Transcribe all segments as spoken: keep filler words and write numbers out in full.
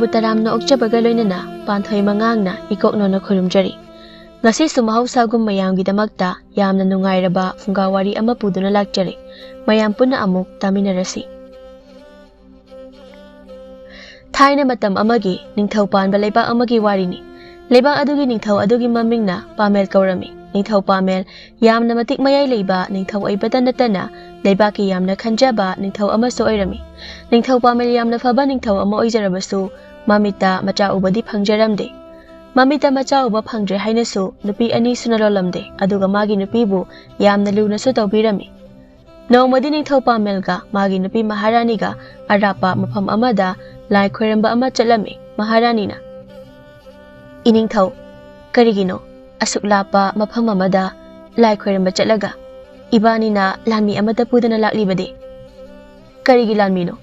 ꯕꯨ ꯇꯔꯥꯝꯅ ꯑꯣꯛꯆꯕꯒ ꯂꯣꯏꯅꯅ ꯄꯥꯟꯊꯣꯏ ꯃꯉꯥꯡꯅ ꯏꯀꯣꯛꯅꯣꯅ ꯈꯨꯔꯨꯝꯖꯔꯤ꯫ ꯉꯁꯤꯁꯨ ꯃꯍꯧꯁꯥꯒꯨꯝ ꯃꯌꯥꯝꯒꯤꯗꯃꯛꯇ ꯌꯥꯝꯅ ꯅꯨꯡꯉꯥꯏꯔꯕ ꯐꯨꯡꯒꯥ ꯋꯥꯔꯤ ꯑꯃ ꯄꯨꯗꯨꯅ ꯂꯥꯛꯆꯔꯤ꯫ ꯃꯌꯥꯝ ꯄꯨꯟꯅ ꯑꯃꯨꯛ ꯇꯥꯃꯤꯟꯅꯔꯁꯤ꯫ ꯊꯥꯏꯅ ꯃꯇꯝ ꯑꯃꯒꯤ ꯅꯤꯡꯊꯧ ꯄꯥꯟꯕ ꯂꯩꯕꯥꯛ ꯑꯃꯒꯤ ꯋꯥꯔꯤꯅꯤ꯫ ꯂꯩꯕꯥꯛ ꯑꯗꯨꯒꯤ ꯅꯤꯡꯊꯧ ꯑꯗꯨꯒꯤ ꯃꯃꯤꯡꯅ ꯄꯥꯃꯦꯜ ꯀꯧꯔꯝꯃꯤ꯫ ꯅꯤꯡꯊꯧ ꯄꯥꯃꯦꯜ ꯌꯥꯝꯅ ꯃꯇꯤꯛ ꯃꯌꯥꯏ ꯂꯩꯕ ꯅꯤꯡꯊꯧ ꯑꯣꯏꯕꯇ ꯅꯠꯇꯅ ꯂꯩꯕꯥꯛꯀꯤ ꯌꯥꯝꯅ ꯈꯟꯖꯕ ꯅꯤꯡꯊꯧ ꯑꯃꯁꯨ ꯑꯣꯏꯔꯝꯃꯤ꯫ ꯅꯤꯡꯊꯧ ꯄꯥꯃꯦꯜ ꯌꯥꯝꯅ ꯐꯕ ꯅꯤꯡꯊꯧ ꯑꯃ ꯑꯣꯏꯖꯔꯕꯁꯨ ꯃꯃꯤꯠꯇ ꯃꯆꯥ ꯎꯕꯗꯤ ꯐꯪꯖꯔꯝꯗꯦ꯫ ꯃꯃꯤꯠꯇ ꯃꯆꯥ ꯎꯕ ꯐꯪꯗ꯭ꯔꯦ ꯍꯥꯏꯅꯁꯨ ꯅꯨꯄꯤ ꯑꯅꯤ ꯁꯨꯅ ꯂꯣꯜꯂꯝꯗꯦ, ꯑꯗꯨꯒ ꯃꯥꯒꯤ ꯅꯨꯄꯤꯕꯨ ꯌꯥꯝꯅ ꯂꯨꯅꯁꯨ ꯇꯧꯕꯤꯔꯝꯃꯤ꯫ ꯅꯣꯡꯃꯗꯤ ꯅꯤꯡꯊꯧ ꯄꯥꯃꯦꯜꯒ ꯃꯥꯒꯤ ꯅꯨꯄꯤ ꯃꯍꯥꯔꯥꯅꯤꯒ ꯑꯔꯥꯞꯄ ꯃꯐꯝ ꯑꯃꯗ ꯂꯥꯏ ꯈꯣꯏꯔꯝꯕ ꯑꯃ ꯆꯠꯂꯝꯃꯤ꯫ ꯃꯍꯥꯔꯥꯅꯤꯅ, "ꯏꯅꯤꯡꯊꯧ, ꯀꯔꯤꯒꯤꯅꯣ ꯑꯁꯨꯛ ꯂꯥꯞꯄ ꯃꯐꯝ ꯑꯃꯗ ꯂꯥꯏ ꯈꯣꯏꯔꯝꯕ ꯆꯠꯂꯒ ꯏꯕꯥꯅꯤꯅ ꯂꯥꯟꯃꯤ ꯑꯃꯠꯇ ꯄꯨꯗꯅ ꯂꯥꯛꯂꯤꯕꯗꯤ? ꯀꯔꯤꯒꯤ ꯂꯥꯟꯃꯤꯅꯣ?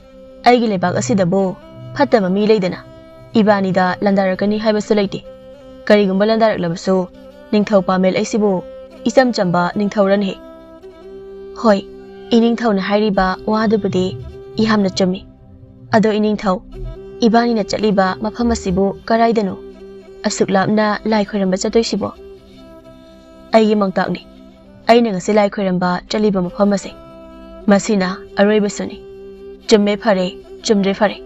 ꯑꯩꯒꯤ ꯂꯩꯕꯥꯛ ꯑꯁꯤꯗꯕꯨ ꯐꯠꯇꯕ ꯃꯤ ꯂꯩꯗꯅ ꯏꯕꯥꯅꯤꯗ ꯂꯥꯟꯗꯥꯔꯛꯀꯅꯤ ꯍꯥꯏꯕꯁꯨ ꯂꯩꯇꯦ꯫ ꯀꯔꯤꯒꯨꯝꯕ ꯂꯥꯟꯗꯥꯔꯛꯂꯕꯁꯨ ꯅꯤꯡꯊꯧ ꯄꯥꯃꯦꯜ ꯑꯩꯁꯤꯕꯨ ꯏꯆꯝ ꯆꯝꯕ ꯅꯤꯡꯊꯧꯔꯅꯦ?" "ꯍꯣꯏ, ꯏꯅꯤꯡꯊꯧꯅ ꯍꯥꯏꯔꯤꯕ ꯋꯥꯗꯨꯕꯨꯗꯤ ꯌꯥꯝꯅ ꯆꯨꯝꯃꯤ꯫ ꯑꯗꯣ ꯏꯅꯤꯡꯊꯧ, ꯏꯕꯥꯅꯤꯅ ꯆꯠꯂꯤꯕ ꯃꯐꯝ ꯑꯁꯤꯕꯨ ꯀꯔꯥꯏꯗꯅꯣ? ꯑꯁꯨꯛ ꯂꯥꯞꯅ ꯂꯥꯏ ꯈꯣꯏꯔꯝꯕ ꯆꯠꯇꯣꯏꯁꯤꯕꯣ?" "ꯑꯩꯒꯤ ꯃꯥꯡꯇꯥꯛꯅꯤ꯫ ꯑꯩꯅ ꯉꯁꯤ ꯂꯥꯏ ꯈꯣꯏꯔꯝꯕ ꯆꯠꯂꯤꯕ ꯃꯐꯝ ꯑꯁꯦ꯫ ꯃꯁꯤꯅ ꯑꯔꯣꯏꯕꯁꯨꯅꯤ꯫ ꯆꯨꯝꯃꯦ ꯐꯔꯦ, ꯆꯨꯝꯗ꯭ꯔꯦ ꯐꯔꯦ,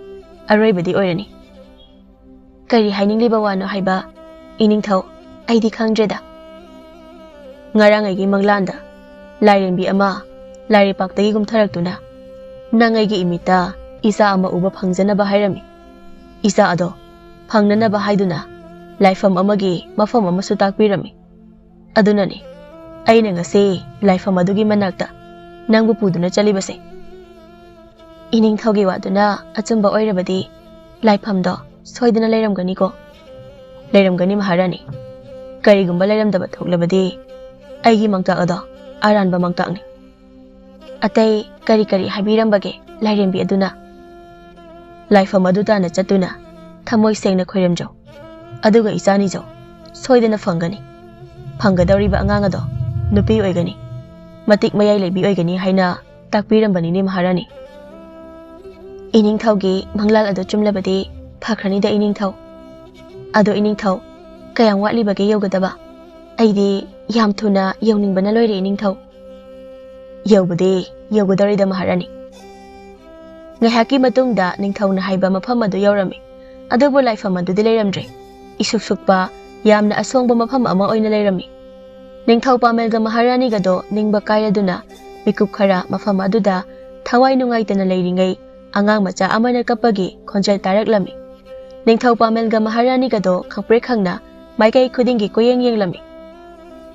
ꯑꯔꯣꯏꯕꯗꯤ ꯑꯣꯏꯔꯅꯤ꯫ ꯀꯔꯤ ꯍꯥꯏꯅꯤꯡꯂꯤꯕ ꯋꯥꯅꯣ ꯍꯥꯏꯕ, ꯏꯅꯤꯡꯊꯧ? ꯑꯩꯗꯤ ꯈꯪꯗ꯭ꯔꯦꯗ꯫ ꯉꯔꯥꯡ ꯑꯩꯒꯤ ꯃꯪꯂꯥꯟꯗ ꯂꯥꯏꯔꯦꯝꯕꯤ ꯑꯃ ꯂꯥꯏꯔꯩꯄꯥꯛꯇꯒꯤ ꯀꯨꯝꯊꯔꯛꯇꯨꯅ ꯅꯪ ꯑꯩꯒꯤ ꯏꯃꯤꯠꯇ ꯏꯆꯥ ꯑꯃ ꯎꯕ ꯐꯪꯖꯅꯕ ꯍꯥꯏꯔꯝꯃꯤ꯫ ꯏꯆꯥ ꯑꯗꯣ ꯐꯪꯅꯅꯕ ꯍꯥꯏꯗꯨꯅ ꯂꯥꯏꯐꯝ ꯑꯃꯒꯤ ꯃꯐꯝ ꯑꯃꯁꯨ ꯇꯥꯛꯄꯤꯔꯝꯃꯤ꯫ ꯑꯗꯨꯅꯅꯤ ꯑꯩꯅ ꯉꯁꯤ ꯂꯥꯏꯐꯝ ꯑꯗꯨꯒꯤ ꯃꯅꯥꯛꯇ ꯅꯪꯕꯨ ꯄꯨꯗꯨꯅ ꯆꯠꯂꯤꯕꯁꯦ꯫ ꯏꯅꯤꯡꯊꯧꯒꯤ ꯋꯥꯗꯨꯅ ꯑꯆꯨꯝꯕ ꯑꯣꯏꯔꯕꯗꯤ ꯂꯥꯏꯐꯝꯗꯣ ꯁꯣꯏꯗꯅ ꯂꯩꯔꯝꯒꯅꯤꯀꯣ?" "ꯂꯩꯔꯝꯒꯅꯤ ꯃꯍꯥꯔꯥꯅꯤ꯫ ꯀꯔꯤꯒꯨꯝꯕ ꯂꯩꯔꯝꯗꯕ ꯊꯣꯛꯂꯕꯗꯤ ꯑꯩꯒꯤ ꯃꯥꯡꯇꯥꯛ ꯑꯗꯣ ꯑꯔꯥꯟꯕ ꯃꯥꯡꯇꯥꯛꯅꯤ꯫ ꯑꯇꯩ ꯀꯔꯤ ꯀꯔꯤ ꯍꯥꯏꯕꯤꯔꯝꯕꯒꯦ ꯂꯥꯏꯔꯦꯝꯕꯤ ꯑꯗꯨꯅ?" "ꯂꯥꯏꯐꯝ ꯑꯗꯨ ꯇꯥꯅ ꯆꯠꯇꯨꯅ ꯊꯃꯣꯏ ꯁꯦꯡꯅ ꯈꯣꯏꯔꯝꯖꯧ꯫ ꯑꯗꯨꯒ ꯏꯆꯥꯅꯤꯖꯧ ꯁꯣꯏꯗꯅ ꯐꯪꯒꯅꯤ꯫ ꯐꯪꯒꯗꯧꯔꯤꯕ ꯑꯉꯥꯡ ꯑꯗꯣ ꯅꯨꯄꯤ ꯑꯣꯏꯒꯅꯤ, ꯃꯇꯤꯛ ꯃꯌꯥꯏ ꯂꯩꯕꯤ ꯑꯣꯏꯒꯅꯤ ꯍꯥꯏꯅ ꯇꯥꯛꯄꯤꯔꯝꯕꯅꯤꯅꯦ ꯃꯍꯥꯔꯥꯅꯤ꯫ ꯏꯅꯤꯡꯊꯧꯒꯤ ꯃꯪꯂꯥꯜ ꯑꯗꯨ ꯆꯨꯝꯂꯕꯗꯤ ꯐꯈ꯭ꯔꯅꯤꯗ ꯏꯅꯤꯡꯊꯧ꯫ ꯑꯗꯣ ꯏꯅꯤꯡꯊꯧ, ꯀꯌꯥꯝ ꯋꯥꯠꯂꯤꯕꯒꯦ ꯌꯧꯒꯗꯕ? ꯑꯩꯗꯤ ꯌꯥꯝ ꯊꯨꯅ ꯌꯧꯅꯤꯡꯕꯅ ꯂꯣꯏꯔꯦ ꯏꯅꯤꯡꯊꯧ꯫ ꯌꯧꯕꯗꯤ ꯌꯧꯒꯗꯧꯔꯤꯗ ꯃꯍꯥꯔꯥꯅꯤ꯫ ꯉꯥꯏꯍꯥꯛꯀꯤ ꯃꯇꯨꯡꯗ ꯅꯤꯡꯊꯧꯅ ꯍꯥꯏꯕ ꯃꯐꯝ ꯑꯗꯨ ꯌꯧꯔꯝꯃꯤ꯫ ꯑꯗꯨꯕꯨ ꯂꯥꯏꯐꯝ ꯑꯗꯨꯗꯤ ꯂꯩꯔꯝꯗ꯭ꯔꯦ꯫ ꯏꯁꯨꯛ ꯁꯨꯛꯄ, ꯌꯥꯝꯅ ꯑꯁꯣꯡꯕ ꯃꯐꯝ ꯑꯃ ꯑꯣꯏꯅ ꯂꯩꯔꯝꯃꯤ꯫ ꯅꯤꯡꯊꯧ ꯄꯥꯃꯦꯜꯒ ꯃꯍꯥꯔꯥꯅꯤꯒꯗꯣ ꯅꯤꯡꯕ ꯀꯥꯏꯔꯗꯨꯅ ꯃꯤꯀꯨꯞ ꯈꯔ ꯃꯐꯝ ꯑꯗꯨꯗ ꯊꯋꯥꯏ ꯅꯨꯡꯉꯥꯏꯇꯅ ꯂꯩꯔꯤꯉꯩ, ꯑꯉꯥꯡ ꯃꯆꯥ ꯑꯃꯅ ꯀꯞꯄꯒꯤ ꯈꯣꯟꯖꯦꯜ ꯇꯥꯔꯛꯂꯝꯃꯤ꯫ ꯅꯤꯡꯊꯧ ꯄꯥꯃꯦꯜꯒ ꯃꯍꯥꯔꯥꯅꯤꯒꯗꯣ ꯈꯪꯄ꯭ꯔꯦꯛ ꯈꯪꯅ ꯃꯥꯏꯀꯩ ꯈꯨꯗꯤꯡꯒꯤ ꯀꯣꯏꯌꯦꯡ ꯌꯦꯡꯂꯝꯃꯤ꯫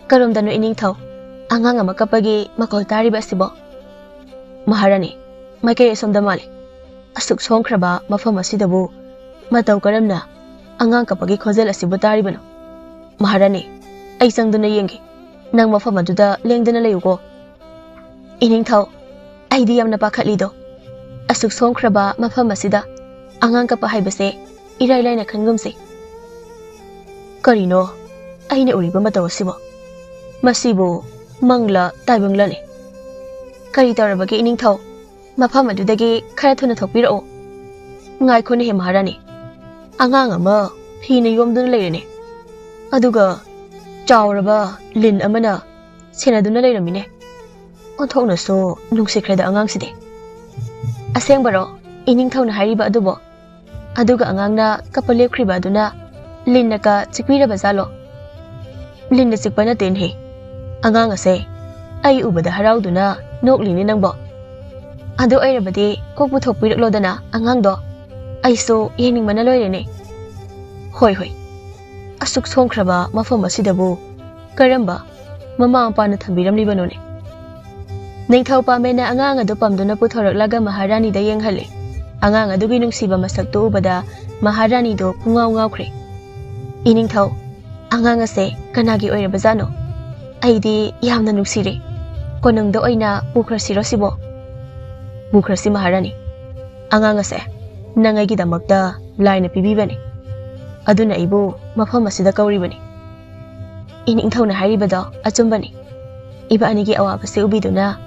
"ꯀꯔꯣꯝꯗꯅꯣ ꯏꯅꯤꯡꯊꯧ? ꯑꯉꯥꯡ ꯑꯃ ꯀꯞꯄꯒꯤ ꯃꯈꯣꯜ ꯇꯥꯔꯤꯕ ꯑꯁꯤꯕꯣ?" "ꯃꯍꯥꯔꯥꯅꯤ, ꯃꯥꯏꯀꯩ ꯑꯁꯣꯝꯗ ꯃꯥꯜꯂꯤ꯫ ꯑꯁꯨꯛ ꯁꯣꯡꯈ꯭ꯔꯕ ꯃꯐꯝ ꯑꯁꯤꯗꯕꯨ ꯃꯇꯧ ꯀꯔꯝꯅ ꯑꯉꯥꯡ ꯀꯞꯄꯒꯤ ꯈꯣꯟꯖꯦꯜ ꯑꯁꯤꯕꯨ ꯇꯥꯔꯤꯕꯅꯣ? ꯃꯍꯥꯔꯥꯅꯤ, ꯑꯩ ꯆꯪꯗꯨꯅ ꯌꯦꯡꯒꯦ꯫ ꯅꯪ ꯃꯐꯝ ꯑꯗꯨꯗ ꯂꯦꯡꯗꯅ ꯂꯩꯌꯨꯀꯣ꯫" "ꯏꯅꯤꯡꯊꯧ, ꯑꯩꯗꯤ ꯌꯥꯝꯅ ꯄꯥꯈꯠꯂꯤꯗꯣ꯫ ꯑꯁꯨꯛ ꯁꯣꯡꯈ꯭ꯔꯕ ꯃꯐꯝ ꯑꯁꯤꯗ ꯑꯉꯥꯡ ꯀꯞꯄ ꯍꯥꯏꯕꯁꯦ ꯏꯔꯥꯏ ꯂꯥꯏꯅ ꯈꯟꯒꯨꯝꯁꯦ꯫ ꯀꯔꯤꯅꯣ ꯑꯩꯅ ꯎꯔꯤꯕ ꯃꯇꯧ ꯑꯁꯤꯕꯣ? ꯃꯁꯤꯕꯨ ꯃꯪꯂ ꯇꯥꯏꯕꯪꯂꯅꯦ? ꯀꯔꯤ ꯇꯧꯔꯕꯒꯦ ꯏꯅꯤꯡꯊꯧ? ꯃꯐꯝ ꯑꯗꯨꯗꯒꯤ ꯈꯔ ꯊꯨꯅ ꯊꯣꯛꯄꯤꯔꯛꯑꯣ꯫" "ꯉꯥꯏꯈꯣꯅꯦꯍꯦ ꯃꯍꯥꯔꯥꯅꯤ, ꯑꯉꯥꯡ ꯑꯃ ꯐꯤꯅ ꯌꯣꯝꯗꯨꯅ ꯂꯩꯔꯦꯅꯦ, ꯑꯗꯨꯒ ꯆꯥꯎꯔꯕ ꯂꯤꯟ ꯑꯃꯅ ꯁꯦꯟꯅꯗꯨꯅ ꯂꯩꯔꯝꯃꯤꯅꯦ꯫ ꯑꯣꯟꯊꯣꯛꯅꯁꯨ ꯅꯨꯡꯁꯤꯈ꯭ꯔꯦꯗ ꯑꯉꯥꯡꯁꯤꯗꯤ꯫" "ꯑꯁꯦꯡꯕꯔꯣ ꯏꯅꯤꯡꯊꯧꯅ ꯍꯥꯏꯔꯤꯕ ꯑꯗꯨꯕꯣ? ꯑꯗꯨꯒ ꯑꯉꯥꯡꯅ ꯀꯞꯄ ꯂꯦꯞꯈ꯭ꯔꯤꯕ ꯑꯗꯨꯅ ꯂꯤꯟꯅꯀ ꯆꯤꯛꯄꯤꯔꯕ ꯖꯥꯠꯂꯣ?" "ꯂꯤꯟꯅ ꯆꯤꯛꯄ ꯅꯠꯇꯦꯅꯦꯍꯦ꯫ ꯑꯉꯥꯡ ꯑꯁꯦ ꯑꯩ ꯎꯕꯗ ꯍꯔꯥꯎꯗꯨꯅ ꯅꯣꯛꯂꯤꯅꯦ ꯅꯪꯕꯣ꯫ ꯑꯗꯨ ꯑꯣꯏꯔꯕꯗꯤ ꯀꯣꯛ ꯄꯨꯊꯣꯛꯄꯤꯔꯛꯂꯣꯗꯅ ꯑꯉꯥꯡꯗꯣ꯫ ꯑꯩꯁꯨ ꯌꯦꯡꯅꯤꯡꯕꯅ ꯂꯣꯏꯔꯦꯅꯦ꯫ ꯍꯣꯏ, ꯍꯣꯏ꯫ ꯑꯁꯨꯛ ꯁꯣꯡꯈ꯭ꯔꯕ ꯃꯐꯝ ꯑꯁꯤꯗꯕꯨ ꯀꯔꯝꯕ ꯃꯃꯥ ꯃꯄꯥꯅ ꯊꯝꯕꯤꯔꯝꯂꯤꯕꯅꯣꯅꯦ?" ꯅꯤꯡꯊꯧ ꯄꯥꯃꯦꯅ ꯑꯉꯥꯡ ꯑꯗꯨ ꯄꯝꯗꯨꯅ ꯄꯨꯊꯣꯔꯛꯂꯒ ꯃꯍꯥꯔꯥꯅꯤꯗ ꯌꯦꯡꯍꯜꯂꯤ꯫ ꯑꯉꯥꯡ ꯑꯗꯨꯒꯤ ꯅꯨꯡꯁꯤꯕ ꯃꯁꯛꯇꯨ ꯎꯕꯗ ꯃꯍꯥꯔꯥꯅꯤꯗꯣ ꯄꯨꯡꯉꯥꯎ ꯉꯥꯎꯈ꯭ꯔꯦ꯫ "ꯏꯅꯤꯡꯊꯧ, ꯑꯉꯥꯡ ꯑꯁꯦ ꯀꯅꯥꯒꯤ ꯑꯣꯏꯔꯕꯖꯥꯠꯅꯣ? ꯑꯩꯗꯤ ꯌꯥꯝꯅ ꯅꯨꯡꯁꯤꯔꯦ꯫ ꯀꯣꯅꯨꯡꯗ ꯑꯣꯏꯅ ꯄꯨꯈ꯭ꯔꯁꯤꯔꯣ ꯁꯤꯕꯣ?" "ꯄꯨꯈ꯭ꯔꯁꯤ ꯃꯍꯥꯔꯥꯅꯤ꯫ ꯑꯉꯥꯡ ꯑꯁꯦ ꯅꯪ ꯑꯩꯒꯤꯗꯃꯛꯇ ꯂꯥꯏꯅ ꯄꯤꯕꯤꯕꯅꯤ꯫ ꯑꯗꯨꯅ ꯑꯩꯕꯨ ꯃꯐꯝ ꯑꯁꯤꯗ ꯀꯧꯔꯤꯕꯅꯤ꯫" "ꯏꯅꯤꯡꯊꯧꯅ ꯍꯥꯏꯔꯤꯕꯗꯣ ꯑꯆꯨꯝꯕꯅꯤ꯫ ꯏꯕꯥꯅꯤꯒꯤ ꯑꯋꯥꯕꯁꯦ ꯎꯕꯤꯗꯨꯅ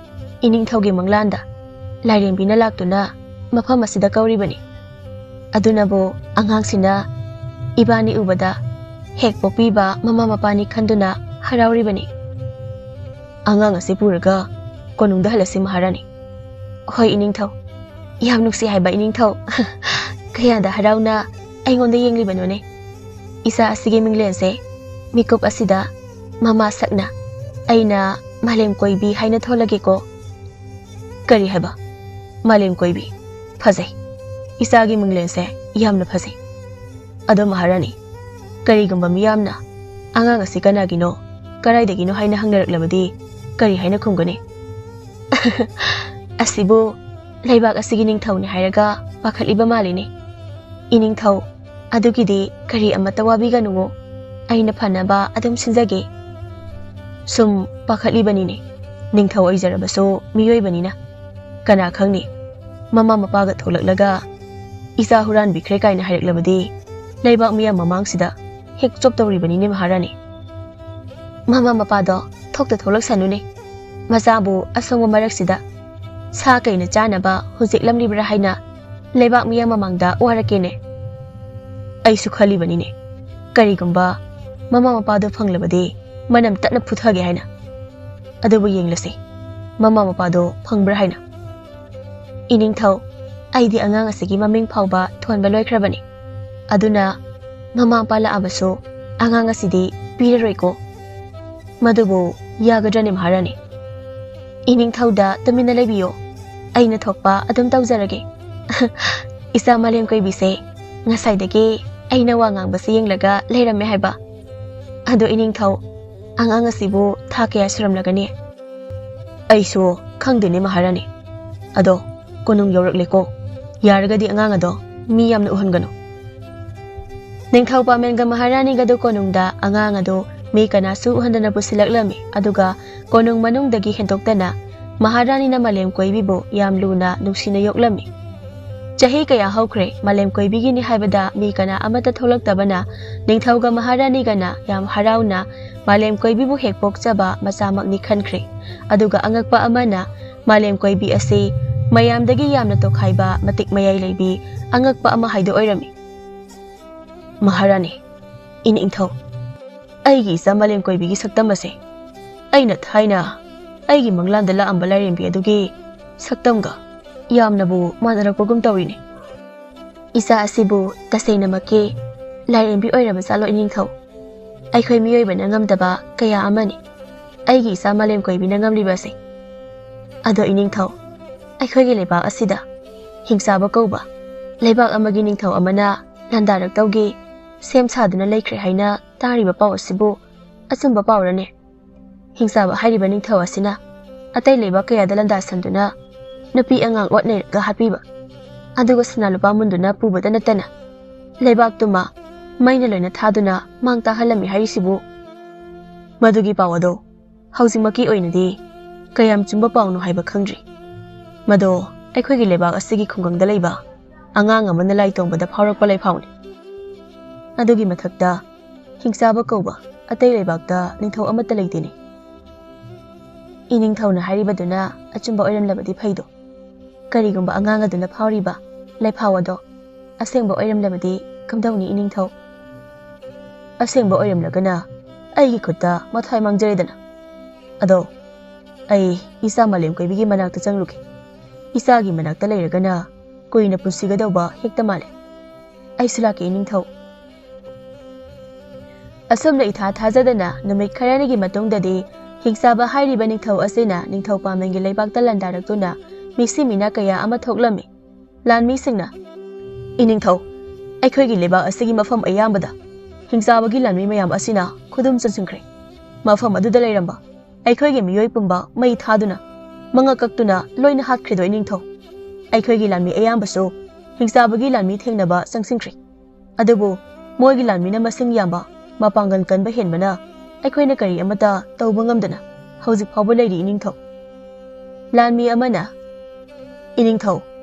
ꯏꯅꯤꯡꯊꯧꯒꯤ ꯃꯪꯂꯥꯟꯗ ꯂꯥꯏꯔꯦꯝꯕꯤꯅ ꯂꯥꯛꯇꯨꯅ ꯃꯐꯝ ꯑꯁꯤꯗ ꯀꯧꯔꯤꯕꯅꯤ꯫ ꯑꯗꯨꯅꯕꯨ ꯑꯉꯥꯡꯁꯤꯅ ꯏꯕꯥꯅꯤ ꯎꯕꯗ ꯍꯦꯛ ꯄꯣꯛꯄꯤꯕ ꯃꯃꯥ ꯃꯄꯥꯅꯤ ꯈꯟꯗꯨꯅ ꯍꯔꯥꯎꯔꯤꯕꯅꯤ꯫ ꯑꯉꯥꯡ ꯑꯁꯤ ꯄꯨꯔꯒ ꯀꯣꯅꯨꯡꯗ ꯍꯜꯂꯁꯤ ꯃꯍꯥꯔꯥꯅꯤ꯫ ꯍꯣꯏ ꯏꯅꯤꯡꯊꯧ, ꯌꯥꯝ ꯅꯨꯡꯁꯤ ꯍꯥꯏꯕ ꯏꯅꯤꯡꯊꯧ꯫ ꯀꯌꯥꯗ ꯍꯔꯥꯎꯅ ꯑꯩꯉꯣꯟꯗ ꯌꯦꯡꯂꯤꯕꯅꯣꯅꯦ꯫ ꯏꯆꯥ ꯑꯁꯤꯒꯤ ꯃꯤꯡꯂꯦꯟꯁꯦ ꯃꯤꯀꯨꯞ ꯑꯁꯤꯗ ꯃꯃꯥ ꯁꯛꯅ ꯑꯩꯅ ꯃꯥꯂꯦꯝ ꯀꯣꯏꯕꯤ ꯍꯥꯏꯅ ꯊꯣꯜꯂꯒꯦꯀꯣ꯫ ꯀꯔꯤ ꯍꯥꯏꯕ? ꯃꯥꯂꯦꯝ ꯀꯣꯏꯕꯤ? ꯐꯖꯩ꯫ ꯏꯆꯥꯒꯤ ꯃꯤꯡꯂꯦꯟꯁꯦ ꯌꯥꯝꯅ ꯐꯖꯩ꯫ ꯑꯗꯣ ꯃꯍꯥꯔꯥꯅꯤ, ꯀꯔꯤꯒꯨꯝꯕ ꯃꯤꯌꯥꯝꯅ ꯑꯉꯥꯡ ꯑꯁꯤ ꯀꯅꯥꯒꯤꯅꯣ, ꯀꯗꯥꯏꯗꯒꯤꯅꯣ ꯍꯥꯏꯅ ꯍꯪꯅꯔꯛꯂꯕꯗꯤ ꯀꯔꯤ ꯍꯥꯏꯅ ꯈꯨꯝꯒꯅꯤ? ꯑꯁꯤꯕꯨ ꯂꯩꯕꯥꯛ ꯑꯁꯤꯒꯤ ꯅꯤꯡꯊꯧꯅꯤ ꯍꯥꯏꯔꯒ ꯄꯥꯈꯠꯂꯤꯕ ꯃꯥꯜꯂꯤꯅꯦ꯫ ꯏꯅꯤꯡꯊꯧ, ꯑꯗꯨꯒꯤꯗꯤ ꯀꯔꯤ ꯑꯃꯠꯇ ꯋꯥꯕꯤꯒꯅꯨꯋꯣ, ꯑꯩꯅ ꯐꯅꯕ ꯑꯗꯨꯝ ꯁꯤꯟꯖꯒꯦ꯫ ꯁꯨꯝ ꯄꯥꯈꯠꯂꯤꯕꯅꯤꯅꯦ, ꯅꯤꯡꯊꯧ ꯑꯣꯏꯖꯔꯕꯁꯨ ꯃꯤꯑꯣꯏꯕꯅꯤꯅ꯫ ꯀꯅꯥ ꯈꯪꯅꯤ, ꯃꯃꯥ ꯃꯄꯥꯒ ꯊꯣꯛꯂꯛꯂꯒ ꯏꯆꯥ ꯍꯨꯔꯥꯟꯕꯤꯈ꯭ꯔꯦ ꯀꯥꯏꯅ ꯍꯥꯏꯔꯛꯂꯕꯗꯤ ꯂꯩꯕꯥꯛ ꯃꯤꯌꯥꯝ ꯃꯃꯥꯡꯁꯤꯗ ꯍꯦꯛ ꯆꯣꯞꯇꯧꯔꯤꯕꯅꯤꯅꯦ ꯃꯍꯥꯔꯥꯅꯤ꯫ ꯃꯃꯥ ꯃꯄꯥꯗꯣ ꯊꯣꯛꯇ ꯊꯣꯛꯂꯛꯁꯅꯨꯅꯦ꯫ ꯃꯆꯥꯕꯨ ꯑꯁꯣꯡꯕ ꯃꯔꯛꯁꯤꯗ ꯁꯥ ꯀꯩꯅ ꯆꯥꯅꯕ ꯍꯧꯖꯤꯛꯂꯝꯂꯤꯕ꯭ꯔꯥ ꯍꯥꯏꯅ ꯂꯩꯕꯥꯛ ꯃꯤꯌꯥꯝ ꯃꯃꯥꯡꯗ ꯋꯥꯔꯛꯀꯦꯅꯦ꯫ ꯑꯩꯁꯨ ꯈꯜꯂꯤꯕꯅꯤꯅꯦ, ꯀꯔꯤꯒꯨꯝꯕ ꯃꯃꯥ ꯃꯄꯥꯗꯣ ꯐꯪꯂꯕꯗꯤ ꯃꯅꯝ ꯇꯠꯅ ꯐꯨꯊꯒꯦ ꯍꯥꯏꯅ꯫ ꯑꯗꯨꯕꯨ ꯌꯦꯡꯂꯁꯤ, ꯃꯃꯥ ꯃꯄꯥꯗꯣ ꯐꯪꯕ꯭ꯔꯥ ꯍꯥꯏꯅ꯫ ꯏꯅꯤꯡꯊꯧ, ꯑꯩꯗꯤ ꯑꯉꯥꯡ ꯑꯁꯤꯒꯤ ꯃꯃꯤꯡ ꯐꯥꯎꯕ ꯊꯣꯟꯕ ꯂꯣꯏꯈ꯭ꯔꯕꯅꯤ꯫ ꯑꯗꯨꯅ ꯃꯃꯥ ꯃꯄꯥ ꯂꯥꯛꯑꯕꯁꯨ ꯑꯉꯥꯡ ꯑꯁꯤꯗꯤ ꯄꯤꯔꯔꯣꯏꯀꯣ꯫ ꯃꯗꯨꯕꯨ ꯌꯥꯒꯗ꯭ꯔꯅꯦ ꯃꯍꯥꯔꯥꯅꯤ? ꯏꯅꯤꯡꯊꯧꯗ ꯇꯨꯃꯤꯟꯅ ꯂꯩꯕꯤꯌꯣ, ꯑꯩꯅ ꯊꯣꯛꯄ ꯑꯗꯨꯝ ꯇꯧꯖꯔꯒꯦ꯫ ꯏꯆꯥ ꯃꯥꯂꯦꯝ ꯀꯣꯏꯕꯤꯁꯦ ꯉꯁꯥꯏꯗꯒꯤ ꯑꯩꯅ ꯋꯥ ꯉꯥꯡꯕꯁꯤ ꯌꯦꯡꯂꯒ ꯂꯩꯔꯝꯃꯦ ꯍꯥꯏꯕ꯫ ꯑꯗꯣ ꯏꯅꯤꯡꯊꯧ, ꯑꯉꯥꯡ ꯑꯁꯤꯕꯨ ꯊꯥ ꯀꯌꯥ ꯁꯨꯔꯝꯂꯒꯅꯤ? ꯑꯩꯁꯨ ꯈꯪꯗꯦꯅꯦ ꯃꯍꯥꯔꯥꯅꯤ꯫ ꯑꯗꯣ ꯀꯣꯅꯨꯡ ꯌꯧꯔꯛꯂꯦꯀꯣ꯫ ꯌꯥꯔꯒꯗꯤ ꯑꯉꯥꯡ ꯑꯗꯣ ꯃꯤ ꯌꯥꯝꯅ ꯎꯍꯟꯒꯅꯨ꯫ ꯅꯤꯡꯊꯧ ꯄꯥꯃꯦꯟꯒ ꯃꯍꯥꯔꯥꯅꯤꯒꯗꯨ ꯀꯣꯅꯨꯡꯗ ꯑꯉꯥꯡ ꯑꯗꯨ ꯃꯤ ꯀꯅꯥꯁꯨ ꯎꯍꯟꯗꯅ ꯄꯨꯁꯤꯜꯂꯛꯂꯝꯃꯤ꯫ ꯑꯗꯨꯒ ꯀꯣꯅꯨꯡ ꯃꯅꯨꯡꯗꯒꯤ ꯍꯦꯟꯗꯣꯛꯇꯅ ꯃꯍꯥꯔꯥꯅꯤꯅ ꯃꯥꯂꯦꯝ ꯀꯣꯏꯕꯤꯕꯨ ꯌꯥꯝ ꯂꯨꯅ ꯅꯨꯡꯁꯤꯅ ꯌꯣꯛꯂꯝꯃꯤ꯫ ꯆꯍꯤ ꯀꯌꯥ ꯍꯧꯈ꯭ꯔꯦ, ꯃꯥꯂꯦꯝ ꯀꯣꯏꯕꯤꯒꯤꯅꯤ ꯍꯥꯏꯕꯗ ꯃꯤ ꯀꯅꯥ ꯑꯃꯠꯇ ꯊꯣꯛꯂꯛꯇꯕꯅ ꯅꯤꯡꯊꯧꯒ ꯃꯍꯥꯔꯥꯅꯤꯒꯅ ꯌꯥꯝ ꯍꯔꯥꯎꯅ ꯃꯥꯂꯦꯝ ꯀꯣꯏꯕꯤꯕꯨ ꯍꯦꯛ ꯄꯣꯛꯆꯕ ꯃꯆꯥꯃꯛꯅꯤ ꯈꯟꯈ꯭ꯔꯦ꯫ ꯑꯗꯨꯒ ꯑꯉꯛꯄ ꯑꯃꯅ ꯃꯥꯂꯦꯝ ꯀꯣꯏꯕꯤ ꯑꯁꯤ ꯃꯌꯥꯝꯗꯒꯤ ꯌꯥꯝꯅ ꯇꯣꯈꯥꯏꯕ, ꯃꯇꯤꯛ ꯃꯌꯥꯏ ꯂꯩꯕꯤ, ꯑꯉꯛꯄ ꯑꯃ ꯍꯥꯏꯗꯣ ꯑꯣꯏꯔꯝꯃꯤ꯫ ꯃꯍꯥꯔꯥꯅꯤ, ꯏꯅꯤꯡꯊꯧ, ꯑꯩꯒꯤ ꯏꯆꯥ ꯃꯥꯂꯦꯝ ꯀꯣꯏꯕꯤꯒꯤ ꯁꯛꯇꯝ ꯑꯁꯦ ꯑꯩꯅ ꯊꯥꯏꯅ ꯑꯩꯒꯤ ꯃꯪꯂꯥꯟꯗ ꯂꯥꯛꯑꯝꯕ ꯂꯥꯏꯔꯦꯝꯕꯤ ꯑꯗꯨꯒꯤ ꯁꯛꯇꯝꯒ ꯌꯥꯝꯅꯕꯨ ꯃꯥꯟꯅꯔꯛꯄꯒꯨꯝ ꯇꯧꯏꯅꯦ꯫ ꯏꯆꯥ ꯑꯁꯤꯕꯨ ꯇꯁꯦꯡꯅꯃꯛꯀꯤ ꯂꯥꯏꯔꯦꯝꯕꯤ ꯑꯣꯏꯔꯕ ꯖꯥꯠꯂꯣ ꯏꯅꯤꯡꯊꯧ? ꯑꯩꯈꯣꯏ ꯃꯤꯑꯣꯏꯕꯅ ꯉꯝꯗꯕ ꯀꯌꯥ ꯑꯃꯅꯤ ꯑꯩꯒꯤ ꯏꯆꯥ ꯃꯥꯂꯦꯝ ꯀꯣꯏꯕꯤꯅ ꯉꯝꯂꯤꯕꯁꯦ꯫ ꯑꯗꯣ ꯏꯅꯤꯡꯊꯧ, ꯑꯩꯈꯣꯏꯒꯤ ꯂꯩꯕꯥꯛ ꯑꯁꯤꯗ ꯍꯤꯡꯆꯥꯕ ꯀꯧꯕ ꯂꯩꯕꯥꯛ ꯑꯃꯒꯤ ꯅꯤꯡꯊꯧ ꯑꯃꯅ ꯂꯥꯟꯗꯥꯔꯛꯇꯧꯒꯤ ꯁꯦꯝ ꯁꯥꯗꯨꯅ ꯂꯩꯈ꯭ꯔꯦ ꯍꯥꯏꯅ ꯇꯥꯔꯤꯕ ꯄꯥꯎ ꯑꯁꯤꯕꯨ ꯑꯆꯨꯝꯕ ꯄꯥꯎꯔꯅꯦ? ꯍꯤꯡꯆꯥꯕ ꯍꯥꯏꯔꯤꯕ ꯅꯤꯡꯊꯧ ꯑꯁꯤꯅ ꯑꯇꯩ ꯂꯩꯕꯥꯛ ꯀꯌꯥꯗ ꯂꯥꯟꯗꯥꯁꯟꯗꯨꯅ ꯅꯨꯄꯤ ꯑꯉꯥꯡ ꯑꯣꯠ ꯅꯩꯔꯒ ꯍꯥꯠꯄꯤꯕ, ꯑꯗꯨꯒ ꯁꯅꯥ ꯂꯨꯄꯥ ꯃꯨꯟꯗꯨꯅ ꯄꯨꯕꯇ ꯅꯠꯇꯅ ꯂꯩꯕꯥꯛꯇꯨꯃ ꯃꯩꯅ ꯂꯣꯏꯅ ꯊꯥꯗꯨꯅ ꯃꯥꯡ ꯇꯥꯛꯍꯜꯂꯝꯃꯤ ꯍꯥꯏꯔꯤꯁꯤꯕꯨ? ꯃꯗꯨꯒꯤ ꯄꯥꯎ ꯑꯗꯣ ꯍꯧꯖꯤꯛꯃꯛꯀꯤ ꯑꯣꯏꯅꯗꯤ ꯀꯌꯥꯝ ꯆꯨꯝꯕ ꯄꯥꯎꯅꯣ ꯍꯥꯏꯕ ꯈꯪꯗ꯭ꯔꯤ꯫ ꯃꯗꯣ ꯑꯩꯈꯣꯏꯒꯤ ꯂꯩꯕꯥꯛ ꯑꯁꯤꯒꯤ ꯈꯨꯡꯒꯪꯗ ꯂꯩꯕ ꯑꯉꯥꯡ ꯑꯃꯅ ꯂꯥꯏ ꯇꯣꯡꯕꯗ ꯐꯥꯎꯔꯛꯄ ꯂꯥꯏꯐꯥꯎꯅꯤ꯫ ꯑꯗꯨꯒꯤ ꯃꯊꯛꯇ ꯍꯤꯡꯆꯥꯕ ꯀꯧꯕ ꯑꯇꯩ ꯂꯩꯕꯥꯛꯇ ꯅꯤꯡꯊꯧ ꯑꯃꯠꯇ ꯂꯩꯇꯦꯅꯦ꯫ ꯏꯅꯤꯡꯊꯧꯅ ꯍꯥꯏꯔꯤꯕꯗꯨꯅ ꯑꯆꯨꯝꯕ ꯑꯣꯏꯔꯝꯂꯕꯗꯤ ꯐꯩꯗꯣ꯫ ꯀꯔꯤꯒꯨꯝꯕ ꯑꯉꯥꯡ ꯑꯗꯨꯅ ꯐꯥꯎꯔꯤꯕ ꯂꯥꯏꯐꯥꯎ ꯑꯗꯣ ꯑꯁꯦꯡꯕ ꯑꯣꯏꯔꯝꯂꯕꯗꯤ ꯀꯝꯗꯧꯅꯤ ꯏꯅꯤꯡꯊꯧ? ꯑꯁꯦꯡꯕ ꯑꯣꯏꯔꯝꯂꯒꯅ ꯑꯩꯒꯤ ꯈꯨꯠꯇ ꯃꯊ꯭ꯋꯥꯏ ꯃꯥꯡꯖꯔꯦꯗꯅ꯫ ꯑꯗꯣ ꯑꯩ ꯏꯆꯥ ꯃꯥꯂꯦꯝ ꯀꯣꯏꯕꯤꯒꯤ ꯃꯅꯥꯛꯇ ꯆꯪꯂꯨꯒꯦ꯫ ꯏꯆꯥꯒꯤ ꯃꯅꯥꯛꯇ ꯂꯩꯔꯒꯅ ꯀꯨꯏꯅ ꯄꯨꯟꯁꯤꯒꯗꯧꯕ ꯍꯦꯛꯇ ꯃꯥꯜꯂꯦ꯫ ꯑꯩꯁꯨ ꯂꯥꯛꯀꯦ ꯏꯅꯤꯡꯊꯧ꯫ ꯑꯁꯨꯝꯅ ꯏꯊꯥ ꯊꯥꯖꯗꯅ ꯅꯨꯃꯤꯠ ꯈꯔꯅꯤꯒꯤ ꯃꯇꯨꯡꯗꯗꯤ ꯍꯤꯡꯆꯥꯕ ꯍꯥꯏꯔꯤꯕ ꯅꯤꯡꯊꯧ ꯑꯁꯤꯅ ꯅꯤꯡꯊꯧ ꯄꯥꯝꯕꯟꯒꯤ ꯂꯩꯕꯥꯛꯇ ꯂꯥꯟꯗꯥꯔꯛꯇꯨꯅ ꯃꯤꯁꯤ ꯃꯤꯅꯥ ꯀꯌꯥ ꯑꯃ ꯊꯣꯛꯂꯝꯃꯤ꯫ ꯂꯥꯟꯃꯤꯁꯤꯡꯅ, "ꯏꯅꯤꯡꯊꯧ, ꯑꯩꯈꯣꯏꯒꯤ ꯂꯩꯕꯥꯛ ꯑꯁꯤꯒꯤ ꯃꯐꯝ ꯑꯌꯥꯝꯕꯗ ꯍꯤꯡꯆꯥꯕꯒꯤ ꯂꯥꯟꯃꯤ ꯃꯌꯥꯝ ꯑꯁꯤꯅ ꯈꯨꯗꯨꯝ ꯆꯟꯁꯤꯟꯈ꯭ꯔꯦ꯫ ꯃꯐꯝ ꯑꯗꯨꯗ ꯂꯩꯔꯝꯕ ꯑꯩꯈꯣꯏꯒꯤ ꯃꯤꯑꯣꯏ ꯄꯨꯝꯕ ꯃꯩ ꯊꯥꯗꯨꯅ ꯃꯉꯛ ꯀꯛꯇꯨꯅ ꯂꯣꯏꯅ ꯍꯥꯠꯈ꯭ꯔꯦꯗꯣ ꯏꯅꯤꯡꯊꯧ꯫ ꯑꯩꯈꯣꯏꯒꯤ ꯂꯥꯟꯃꯤ ꯑꯌꯥꯝꯕꯁꯨ ꯍꯤꯡꯆꯥꯕꯒꯤ ꯂꯥꯟꯃꯤ ꯊꯦꯡꯅꯕ ꯆꯪꯁꯤꯟꯈ꯭ꯔꯦ꯫ ꯑꯗꯨꯕꯨ ꯃꯣꯏꯒꯤ ꯂꯥꯟꯃꯤꯅ ꯃꯁꯤꯡ ꯌꯥꯝꯕ, ꯃꯄꯥꯡꯒꯜ ꯀꯟꯕ ꯍꯦꯟꯕꯅ ꯑꯩꯈꯣꯏꯅ ꯀꯔꯤ ꯑꯃꯠꯇ ꯇꯧꯕ ꯉꯝꯗꯅ ꯍꯧꯖꯤꯛ ꯐꯥꯎꯕ ꯂꯩꯔꯤ ꯏꯅꯤꯡꯊꯧ꯫" ꯂꯥꯟꯃꯤ ꯑꯃꯅ, "ꯏꯅꯤꯡꯊꯧ,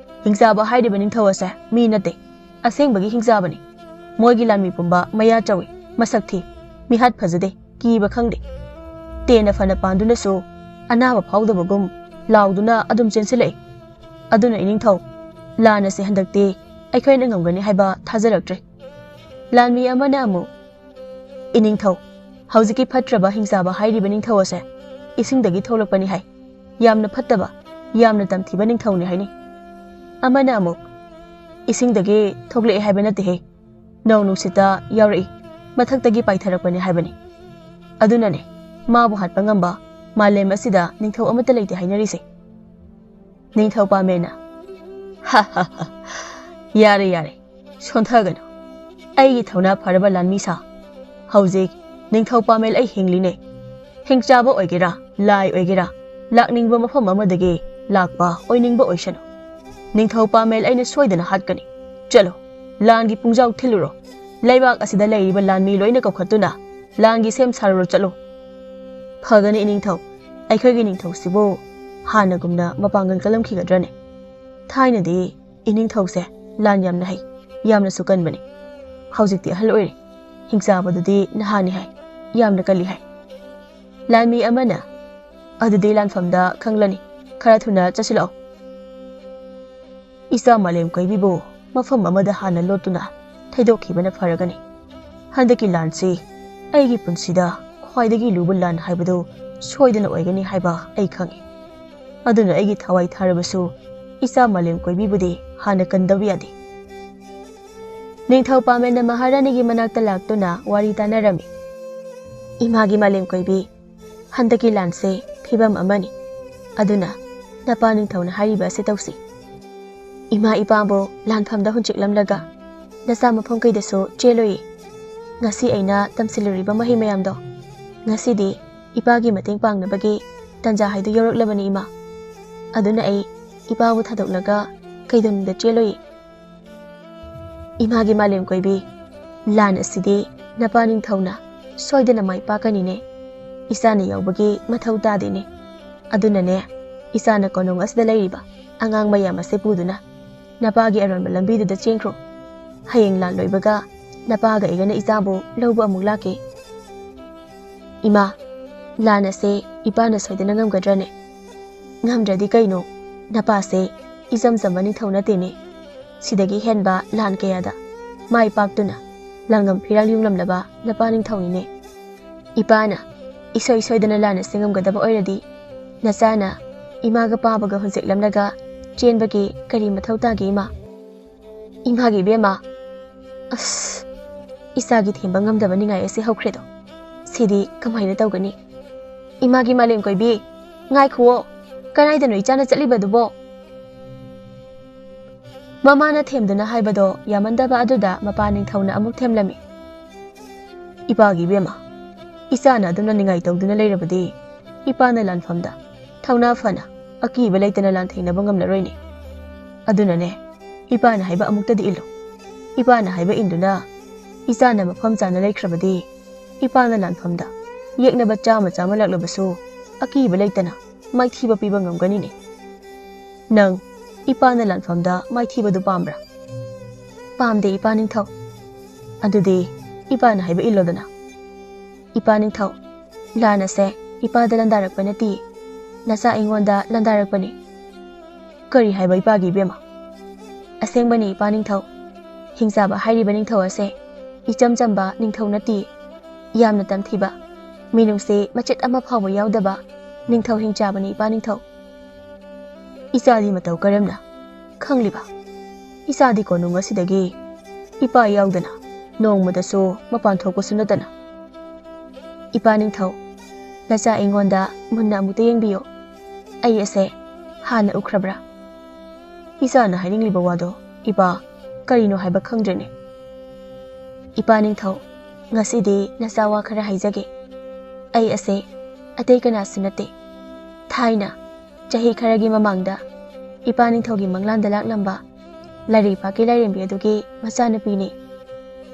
ꯍꯤꯡꯆꯥꯕ ꯍꯥꯏꯔꯤꯕ ꯅꯤꯡꯊꯧ ꯑꯁꯦ ꯃꯤ ꯅꯠꯇꯦ, ꯑꯁꯦꯡꯕꯒꯤ ꯍꯤꯡꯆꯥꯕꯅꯤ꯫ ꯃꯣꯏꯒꯤ ꯂꯥꯟꯃꯤ ꯄꯨꯝꯕ ꯃꯌꯥ ꯆꯧꯏ, ꯃꯁꯛ ꯊꯤ, ꯃꯤꯍꯥꯠ ꯐꯖꯗꯦ, ꯀꯤꯕ ꯈꯪꯗꯦ꯫ ꯇꯦꯟꯅ ꯐꯅ ꯄꯥꯟꯗꯨꯅꯁꯨ ꯑꯅꯥꯕ ꯐꯥꯎꯗꯕꯒꯨꯝ ꯂꯥꯎꯗꯨꯅ ꯑꯗꯨꯝ ꯆꯦꯟꯁꯤꯜꯂꯛꯏ꯫ ꯑꯗꯨꯅ ꯏꯅꯤꯡꯊꯧ, ꯂꯥꯟ ꯑꯁꯤ ꯍꯟꯗꯛꯇꯤ ꯑꯩꯈꯣꯏꯅ ꯉꯝꯒꯅꯤ ꯍꯥꯏꯕ ꯊꯥꯖꯔꯛꯇ꯭ꯔꯦ꯫ ꯂꯥꯟꯃꯤ ꯑꯃꯅ ꯑꯃꯨꯛ, "ꯏꯅꯤꯡꯊꯧ, ꯍꯧꯖꯤꯛꯀꯤ ꯐꯠꯇ꯭ꯔꯕ ꯍꯤꯡꯆꯥꯕ ꯍꯥꯏꯔꯤꯕ ꯅꯤꯡꯊꯧ ꯑꯁꯦ ꯏꯁꯤꯡꯗꯒꯤ ꯊꯣꯛꯂꯛꯄꯅꯤ ꯍꯥꯏ꯫ ꯌꯥꯝꯅ ꯐꯠꯇꯕ, ꯌꯥꯝꯅ ꯇꯝꯊꯤꯕ ꯅꯤꯡꯊꯧꯅꯤ ꯍꯥꯏꯅꯩ꯫" ꯑꯃꯅ ꯑꯃꯨꯛ, "ꯏꯁꯤꯡꯗꯒꯤ ꯊꯣꯛꯂꯛꯑꯦ ꯍꯥꯏꯕ ꯅꯠꯇꯦꯍꯦ, ꯅꯣꯡ ꯅꯨꯡꯁꯤꯠꯇ ꯌꯥꯎꯔꯛꯏ, ꯃꯊꯛꯇꯒꯤ ꯄꯥꯏꯊꯔꯛꯄꯅꯤ ꯍꯥꯏꯕꯅꯤ꯫ ꯑꯗꯨꯅꯅꯦ ꯃꯥꯕꯨ ꯍꯥꯠꯄ ꯉꯝꯕ ꯃꯥꯂꯦꯝ ꯑꯁꯤꯗ ꯅꯤꯡꯊꯧ ꯑꯃꯠꯇ ꯂꯩꯇꯦ ꯍꯥꯏꯅꯔꯤꯁꯦ꯫" ꯅꯤꯡꯊꯧ ꯄꯥꯃꯦꯅ, "ꯍꯥ ꯍꯥ ꯍꯥ, ꯌꯥꯔꯦ ꯌꯥꯔꯦ, ꯁꯣꯟꯊꯒꯅꯨ꯫ ꯑꯩꯒꯤ ꯊꯧꯅꯥ ꯐꯔꯕ ꯂꯥꯟꯃꯤ ꯁꯥ, ꯍꯧꯖꯤꯛ ꯅꯤꯡꯊꯧ ꯄꯥꯃꯦꯜ ꯑꯩ ꯍꯤꯡꯂꯤꯅꯦ꯫ ꯍꯤꯡꯆꯥꯕ ꯑꯣꯏꯒꯦꯔꯥ, ꯂꯥꯏ ꯑꯣꯏꯒꯦꯔꯥ, ꯂꯥꯛꯅꯤꯡꯕ ꯃꯐꯝ ꯑꯃꯗꯒꯤ ꯂꯥꯛꯄ ꯑꯣꯏꯅꯤꯡꯕ ꯑꯣꯏꯁꯅꯨ, ꯅꯤꯡꯊꯧ ꯄꯥꯃꯦꯜ ꯑꯩꯅ ꯁꯣꯏꯗꯅ ꯍꯥꯠꯀꯅꯤ꯫ ꯆꯠꯂꯣ, ꯂꯥꯟꯒꯤ ꯄꯨꯡꯖꯥꯎ ꯊꯤꯜꯂꯨꯔꯣ꯫ ꯂꯩꯕꯥꯛ ꯑꯁꯤꯗ ꯂꯩꯔꯤꯕ ꯂꯥꯟꯃꯤ ꯂꯣꯏꯅ ꯀꯧꯈꯠꯇꯨꯅ ꯂꯥꯟꯒꯤ ꯁꯦꯝ ꯁꯥꯔꯨꯔꯣ, ꯆꯠꯂꯣ꯫" "ꯐꯒꯅꯤ ꯏꯅꯤꯡꯊꯧ, ꯑꯩꯈꯣꯏꯒꯤ ꯅꯤꯡꯊꯧꯁꯤꯕꯨ ꯍꯥꯟꯅꯒꯨꯝꯅ ꯃꯄꯥꯡꯒꯜ ꯀꯜꯂꯝꯈꯤꯒꯗ꯭ꯔꯅꯦ? ꯊꯥꯏꯅꯗꯤ ꯏꯅꯤꯡꯊꯧꯁꯦ ꯂꯥꯟ ꯌꯥꯝꯅ ꯍꯩ, ꯌꯥꯝꯅꯁꯨ ꯀꯟꯕꯅꯤ꯫ ꯍꯧꯖꯤꯛꯇꯤ ꯑꯍꯜ ꯑꯣꯏꯔꯦ, ꯍꯤꯡꯆꯥꯕꯗꯨꯗꯤ ꯅꯍꯥꯅꯤ ꯍꯥꯏ, ꯌꯥꯝꯅ ꯀꯜꯂꯤ ꯍꯥꯏ꯫" ꯂꯥꯟꯃꯤ ꯑꯃꯅ, "ꯑꯗꯨꯗꯤ ꯂꯥꯟꯐꯝꯗ ꯈꯪꯂꯅꯤ, ꯈꯔ ꯊꯨꯅ ꯆꯠꯁꯤꯜꯂꯛꯑꯣ꯫" ꯏꯆꯥ ꯃꯥꯂꯦꯝ ꯀꯣꯏꯕꯤꯕꯨ ꯃꯐꯝ ꯑꯃꯗ ꯍꯥꯟꯅ ꯂꯣꯠꯇꯨꯅ ꯊꯩꯗꯣꯛꯈꯤꯕꯅ ꯐꯔꯒꯅꯤ꯫ ꯍꯟꯗꯛꯀꯤ ꯂꯥꯟꯁꯤ ꯑꯩꯒꯤ ꯄꯨꯟꯁꯤꯗ ꯈ꯭ꯋꯥꯏꯗꯒꯤ ꯂꯨꯕ ꯂꯥꯟ ꯍꯥꯏꯕꯗꯨ ꯁꯣꯏꯗꯅ ꯑꯣꯏꯒꯅꯤ ꯍꯥꯏꯕ ꯑꯩ ꯈꯪꯏ꯫ ꯑꯗꯨꯅ ꯑꯩꯒꯤ ꯊꯋꯥꯏ ꯊꯥꯔꯕꯁꯨ ꯏꯆꯥ ꯃꯥꯂꯦꯝ ꯀꯣꯏꯕꯤꯕꯨꯗꯤ ꯍꯥꯟꯅ ꯀꯟꯗꯕ ꯌꯥꯗꯦ꯫ ꯅꯤꯡꯊꯧ ꯄꯥꯃꯦꯟꯅ ꯃꯍꯥꯔꯥꯅꯤꯒꯤ ꯃꯅꯥꯛꯇ ꯂꯥꯛꯇꯨꯅ ꯋꯥꯔꯤ ꯇꯥꯅꯔꯝꯃꯤ꯫ "ꯏꯃꯥꯒꯤ ꯃꯥꯂꯦꯝ ꯀꯣꯏꯕꯤ, ꯍꯟꯗꯛꯀꯤ ꯂꯥꯟꯁꯦ ꯐꯤꯕꯝ ꯑꯃꯅꯤ꯫ ꯑꯗꯨꯅ ꯅꯄꯥ ꯅꯤꯡꯊꯧꯅ ꯍꯥꯏꯔꯤꯕ ꯑꯁꯤ ꯇꯧꯁꯤ꯫ ꯏꯃꯥ ꯏꯄꯥꯕꯨ ꯂꯥꯟꯐꯝꯗ ꯍꯨꯟꯆꯤꯛꯂꯝꯂꯒ ꯅꯆꯥ ꯃꯐꯝ ꯀꯩꯗꯁꯨ ꯆꯦꯜꯂꯨꯏ꯫ ꯉꯁꯤ ꯑꯩꯅ ꯇꯝꯁꯤꯜꯂꯨꯔꯤꯕ ꯃꯍꯩ ꯃꯌꯥꯝꯗꯣ ꯉꯁꯤꯗꯤ ꯏꯄꯥꯒꯤ ꯃꯇꯦꯡ ꯄꯥꯡꯅꯕꯒꯤ ꯇꯥꯟꯖꯥ ꯍꯥꯏꯗꯨ ꯌꯧꯔꯛꯂꯕꯅꯤ ꯏꯃꯥ꯫ ꯑꯗꯨꯅ ꯑꯩ ꯏꯄꯥꯕꯨ ꯊꯥꯗꯣꯛꯂꯒ ꯀꯩꯗꯧꯅꯨꯡꯗ ꯆꯦꯜꯂꯨꯏ꯫" "ꯏꯃꯥꯒꯤ ꯃꯥꯂꯦꯝ ꯀꯣꯏꯕꯤ, ꯂꯥꯟ ꯑꯁꯤꯗꯤ ꯅꯄꯥ ꯅꯤꯡꯊꯧꯅ ꯁꯣꯏꯗꯅ ꯃꯥꯏ ꯄꯥꯛꯀꯅꯤꯅꯦ꯫ ꯏꯆꯥꯅ ꯌꯥꯎꯕꯒꯤ ꯃꯊꯧ ꯇꯥꯗꯦꯅꯦ꯫ ꯑꯗꯨꯅꯅꯦ, ꯏꯆꯥꯅ ꯀꯣꯅꯨꯡ ꯑꯁꯤꯗ ꯂꯩꯔꯤꯕ ꯑꯉꯥꯡ ꯃꯌꯥꯝ ꯑꯁꯦ ꯄꯨꯗꯨꯅ ꯅꯄꯥꯒꯤ ꯑꯔꯣꯟꯕ ꯂꯝꯕꯤꯗꯨꯗ ꯆꯦꯟꯈ꯭ꯔꯣ꯫ ꯍꯌꯦꯡ ꯂꯥꯟ ꯂꯣꯏꯕꯒ ꯅꯄꯥꯒ ꯑꯩꯒꯅ ꯏꯆꯥꯕꯨ ꯂꯧꯕ ꯑꯃꯨꯛ ꯂꯥꯛꯀꯦ꯫" "ꯏꯃꯥ, ꯂꯥꯟ ꯑꯁꯦ ꯏꯄꯥꯅ ꯁꯣꯏꯗꯅ ꯉꯝꯒꯗ꯭ꯔꯅꯦ?" "ꯉꯝꯗ꯭ꯔꯗꯤ ꯀꯩꯅꯣ? ꯅꯄꯥꯁꯦ ꯏꯆꯝ ꯆꯝꯕ ꯅꯤꯡꯊꯧ ꯅꯠꯇꯦꯅꯦ꯫ ꯁꯤꯗꯒꯤ ꯍꯦꯟꯕ ꯂꯥꯟ ꯀꯌꯥꯗ ꯃꯥꯏ ꯄꯥꯛꯇꯨꯅ ꯂꯥꯡꯉꯝ ꯐꯤꯔꯥꯜ ꯌꯨꯡꯂꯝꯂꯕ ꯅꯄꯥ ꯅꯤꯡꯊꯧꯅꯤꯅꯦ꯫ ꯏꯄꯥꯅ ꯏꯁꯣꯏ ꯁꯣꯏꯗꯅ ꯂꯥꯟ ꯑꯁꯤ ꯉꯝꯒꯗꯕ ꯑꯣꯏꯔꯗꯤ, ꯅꯆꯥꯅ ꯏꯃꯥꯒ ꯄꯥꯕꯒ ꯍꯨꯟꯖꯦꯛꯂꯝꯂꯒ ꯆꯦꯟꯕꯒꯤ ꯀꯔꯤ ꯃꯊꯧ ꯇꯥꯒꯦ, ꯏꯃꯥ? ꯏꯃꯥꯒꯤ ꯏꯕꯦꯝꯃ, ꯑꯁ, ꯏꯆꯥꯒꯤ ꯊꯦꯝꯕ ꯉꯝꯗꯕ ꯅꯤꯡꯉꯥꯏ ꯑꯁꯤ ꯍꯧꯈ꯭ꯔꯦꯗꯣ꯫ ꯁꯤꯗꯤ ꯀꯃꯥꯏꯅ ꯇꯧꯒꯅꯤ? ꯏꯃꯥꯒꯤ ꯃꯥꯂꯦꯝ ꯀꯣꯏꯕꯤ, ꯉꯥꯏꯈꯨꯑꯣ, ꯀꯗꯥꯏꯗꯅꯣ ꯏꯆꯥꯅ ꯆꯠꯂꯤꯕꯗꯨꯕꯣ? ꯃꯃꯥꯅ ꯊꯦꯝꯗꯨꯅ ꯍꯥꯏꯕꯗꯣ ꯌꯥꯃꯟꯗꯕ ꯑꯗꯨꯗ ꯃꯄꯥ ꯅꯤꯡꯊꯧꯅ ꯑꯃꯨꯛ ꯊꯦꯝꯂꯝꯃꯤ꯫ ꯏꯄꯥꯒꯤ ꯏꯕꯦꯝꯃ, ꯏꯆꯥꯅ ꯑꯗꯨꯝꯅ ꯅꯤꯡꯉꯥꯏ ꯇꯧꯗꯨꯅ ꯂꯩꯔꯕꯗꯤ, ꯏꯄꯥꯅ ꯂꯥꯟꯐꯝꯗ ꯊꯧꯅꯥ ꯐꯅ, ꯑꯀꯤꯕ ꯂꯩꯇꯅ ꯂꯥꯟꯊꯦꯡꯅꯕ ꯉꯝꯂꯔꯣꯏꯅꯦ꯫ ꯑꯗꯨꯅꯅꯦ, ꯏꯄꯥꯅ ꯍꯥꯏꯕ ꯑꯃꯨꯛꯇꯗꯤ ꯏꯜꯂꯨ꯫ ꯏꯄꯥꯅ ꯍꯥꯏꯕ ꯏꯟꯗꯨꯅ ꯏꯆꯥꯅ ꯃꯐꯝ ꯆꯥꯅ ꯂꯩꯈ꯭ꯔꯕꯗꯤ, ꯏꯄꯥꯅ ꯂꯥꯟꯐꯝꯗ ꯌꯦꯛꯅꯕ ꯆꯥꯝꯃ ꯆꯥꯝꯃ ꯂꯥꯛꯂꯕꯁꯨ ꯑꯀꯤꯕ ꯂꯩꯇꯅ ꯃꯥꯏꯊꯤꯕ ꯄꯤꯕ ꯉꯝꯒꯅꯤꯅꯦ꯫ ꯅꯪ ꯏꯄꯥꯅ ꯂꯥꯟꯐꯝꯗ ꯃꯥꯏꯊꯤꯕꯗꯨ ꯄꯥꯝꯕ꯭ꯔꯥ? ꯄꯥꯝꯗꯦ, ꯏꯄꯥ ꯅꯤꯡꯊꯧ꯫ ꯑꯗꯨꯗꯤ ꯏꯄꯥꯅ ꯍꯥꯏꯕ ꯏꯜꯂꯣꯗꯅ꯫ ꯏꯄꯥ ꯅꯤꯡꯊꯧ, ꯂꯥꯟ ꯑꯁꯦ ꯏꯄꯥꯗ ꯂꯥꯟꯗꯥꯔꯛꯄ ꯅꯠꯇꯦ, ꯅꯆꯥ ꯑꯩꯉꯣꯟꯗ ꯂꯥꯟꯗꯥꯔꯛꯄꯅꯤ꯫ ꯀꯔꯤ ꯍꯥꯏꯕ, ꯏꯄꯥꯒꯤ ꯏꯕꯦꯝꯃ? ꯑꯁꯦꯡꯕꯅꯤ, ꯏꯄꯥ ꯅꯤꯡꯊꯧ꯫ ꯍꯤꯡꯆꯥꯕ ꯍꯥꯏꯔꯤꯕ ꯅꯤꯡꯊꯧ ꯑꯁꯦ ꯏꯆꯝ ꯆꯝꯕ ꯅꯤꯡꯊꯧ ꯅꯠꯇꯦ꯫ ꯌꯥꯝꯅ ꯇꯝꯊꯤꯕ, ꯃꯤꯅꯨꯡꯁꯤ ꯃꯆꯦꯠ ꯑꯃ ꯐꯥꯎꯕ ꯌꯥꯎꯗꯕ ꯅꯤꯡꯊꯧ ꯍꯤꯡꯆꯥꯕꯅꯤ, ꯏꯄꯥ ꯅꯤꯡꯊꯧ꯫ ꯏꯆꯥꯗꯤ ꯃꯇꯧ ꯀꯔꯝꯅ ꯈꯪꯂꯤꯕ? ꯏꯆꯥꯗꯤ ꯀꯣꯅꯨꯡ ꯑꯁꯤꯗꯒꯤ ꯏꯄꯥ ꯌꯥꯎꯗꯅ ꯅꯣꯡꯃꯗꯁꯨ ꯃꯄꯥꯟ ꯊꯣꯛꯄꯁꯨ ꯅꯠꯇꯅ꯫ ꯏꯄꯥ ꯅꯤꯡꯊꯧ, ꯅꯆꯥ ꯑꯩꯉꯣꯟꯗ ꯃꯨꯟꯅ ꯑꯃꯨꯛꯇ ꯌꯦꯡꯕꯤꯌꯨ꯫ ꯑꯩ ꯑꯁꯦ ꯍꯥꯟꯅ ꯎꯈ꯭ꯔꯕ꯭ꯔꯥ? ꯏꯆꯥꯅ ꯍꯥꯏꯅꯤꯡꯂꯤꯕ ꯋꯥꯗꯣ, ꯏꯄꯥ, ꯀꯔꯤꯅꯣ ꯍꯥꯏꯕ ꯈꯪꯗ꯭ꯔꯦꯅꯦ꯫ ꯏꯄꯥ ꯅꯤꯡꯊꯧ, ꯉꯁꯤꯗꯤ ꯅꯆꯥ ꯋꯥ ꯈꯔ ꯍꯥꯏꯖꯒꯦ꯫ ꯑꯩ ꯑꯁꯦ ꯑꯇꯩ ꯀꯅꯥꯁꯨ ꯅꯠꯇꯦ꯫ ꯊꯥꯏꯅ, ꯆꯍꯤ ꯈꯔꯒꯤ ꯃꯃꯥꯡꯗ ꯏꯄꯥ ꯅꯤꯡꯊꯧꯒꯤ ꯃꯪꯂꯥꯟꯗ ꯂꯥꯛꯂꯝꯕ ꯂꯥꯏꯔꯩꯄꯥꯛꯀꯤ ꯂꯥꯏꯔꯦꯝꯕꯤ ꯑꯗꯨꯒꯤ ꯃꯆꯥꯅꯨꯄꯤꯅꯤ꯫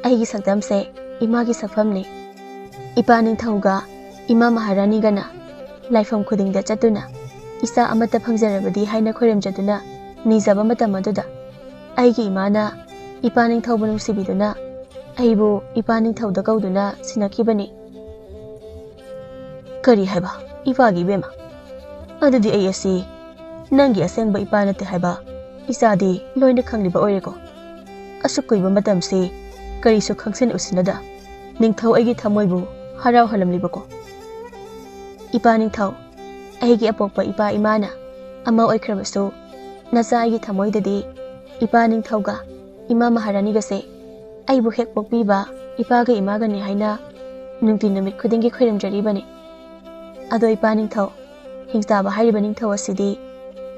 ꯑꯩꯒꯤ ꯁꯛꯇꯝꯁꯦ ꯏꯃꯥꯒꯤ ꯁꯛꯐꯝꯅꯤ꯫ ꯏꯄꯥ ꯅꯤꯡꯊꯧꯒ ꯏꯃꯥ ꯃꯍꯥꯔꯥꯅꯤꯒꯅ ꯂꯥꯏꯐꯝ ꯈꯨꯗꯤꯡꯗ ꯆꯠꯇꯨꯅ ꯏꯆꯥ ꯑꯃꯠꯇ ꯐꯪꯖꯔꯕꯗꯤ ꯍꯥꯏꯅ ꯈꯣꯏꯔꯝꯖꯗꯨꯅ ꯅꯤꯖꯕ ꯃꯇꯝ ꯑꯗꯨꯗ, ꯑꯩꯒꯤ ꯏꯃꯥꯅ ꯏꯄꯥ ꯅꯤꯡꯊꯧꯕꯨ ꯅꯨꯡꯁꯤꯕꯤꯗꯨꯅ ꯑꯩꯕꯨ ꯏꯄꯥ ꯅꯤꯡꯊꯧꯗ ꯀꯧꯗꯨꯅ ꯁꯤꯟꯅꯈꯤꯕꯅꯤ꯫ ꯀꯔꯤ ꯍꯥꯏꯕ, ꯏꯄꯥꯒꯤ ꯏꯕꯦꯝꯃ? ꯑꯗꯨꯗꯤ ꯑꯩ ꯑꯁꯤ ꯅꯪꯒꯤ ꯑꯁꯦꯡꯕ ꯏꯄꯥ ꯅꯠꯇꯦ ꯍꯥꯏꯕ ꯏꯆꯥꯗꯤ ꯂꯣꯏꯅ ꯈꯪꯂꯤꯕ ꯑꯣꯏꯔꯦꯀꯣ꯫ ꯑꯁꯨꯛ ꯀꯨꯏꯕ ꯃꯇꯝꯁꯤ ꯀꯔꯤꯁꯨ ꯈꯪꯁꯤꯟ ꯎꯁꯤꯟꯅꯗ ꯅꯤꯡꯊꯧ ꯑꯩꯒꯤ ꯊꯃꯣꯏꯕꯨ ꯍꯔꯥꯎꯍꯜꯂꯝꯂꯤꯕꯀꯣ꯫ ꯏꯄꯥ ꯅꯤꯡꯊꯧ, ꯑꯩꯒꯤ ꯑꯄꯣꯛꯄ ꯏꯄꯥ ꯏꯃꯥꯅ ꯑꯃ ꯑꯣꯏꯈ꯭ꯔꯕꯁꯨ, ꯅꯆꯥ ꯑꯩꯒꯤ ꯊꯃꯣꯏꯗꯗꯤ ꯏꯄꯥ ꯅꯤꯡꯊꯧꯒ ꯏꯃꯥ ꯃꯍꯥꯔꯥꯅꯤꯒꯁꯦ ꯑꯩꯕꯨ ꯍꯦꯛ ꯄꯣꯛꯄꯤꯕ ꯏꯄꯥꯒ ꯏꯃꯥꯒꯅꯤ ꯍꯥꯏꯅ ꯅꯨꯡꯇꯤ ꯅꯨꯃꯤꯠ ꯈꯨꯗꯤꯡꯒꯤ ꯈꯣꯏꯔꯝꯖꯔꯤꯕꯅꯤ꯫ ꯑꯗꯣ ꯏꯄꯥ ꯅꯤꯡꯊꯧ, ꯍꯤꯡꯆꯥꯕ ꯍꯥꯏꯔꯤꯕ ꯅꯤꯡꯊꯧ ꯑꯁꯤꯗꯤ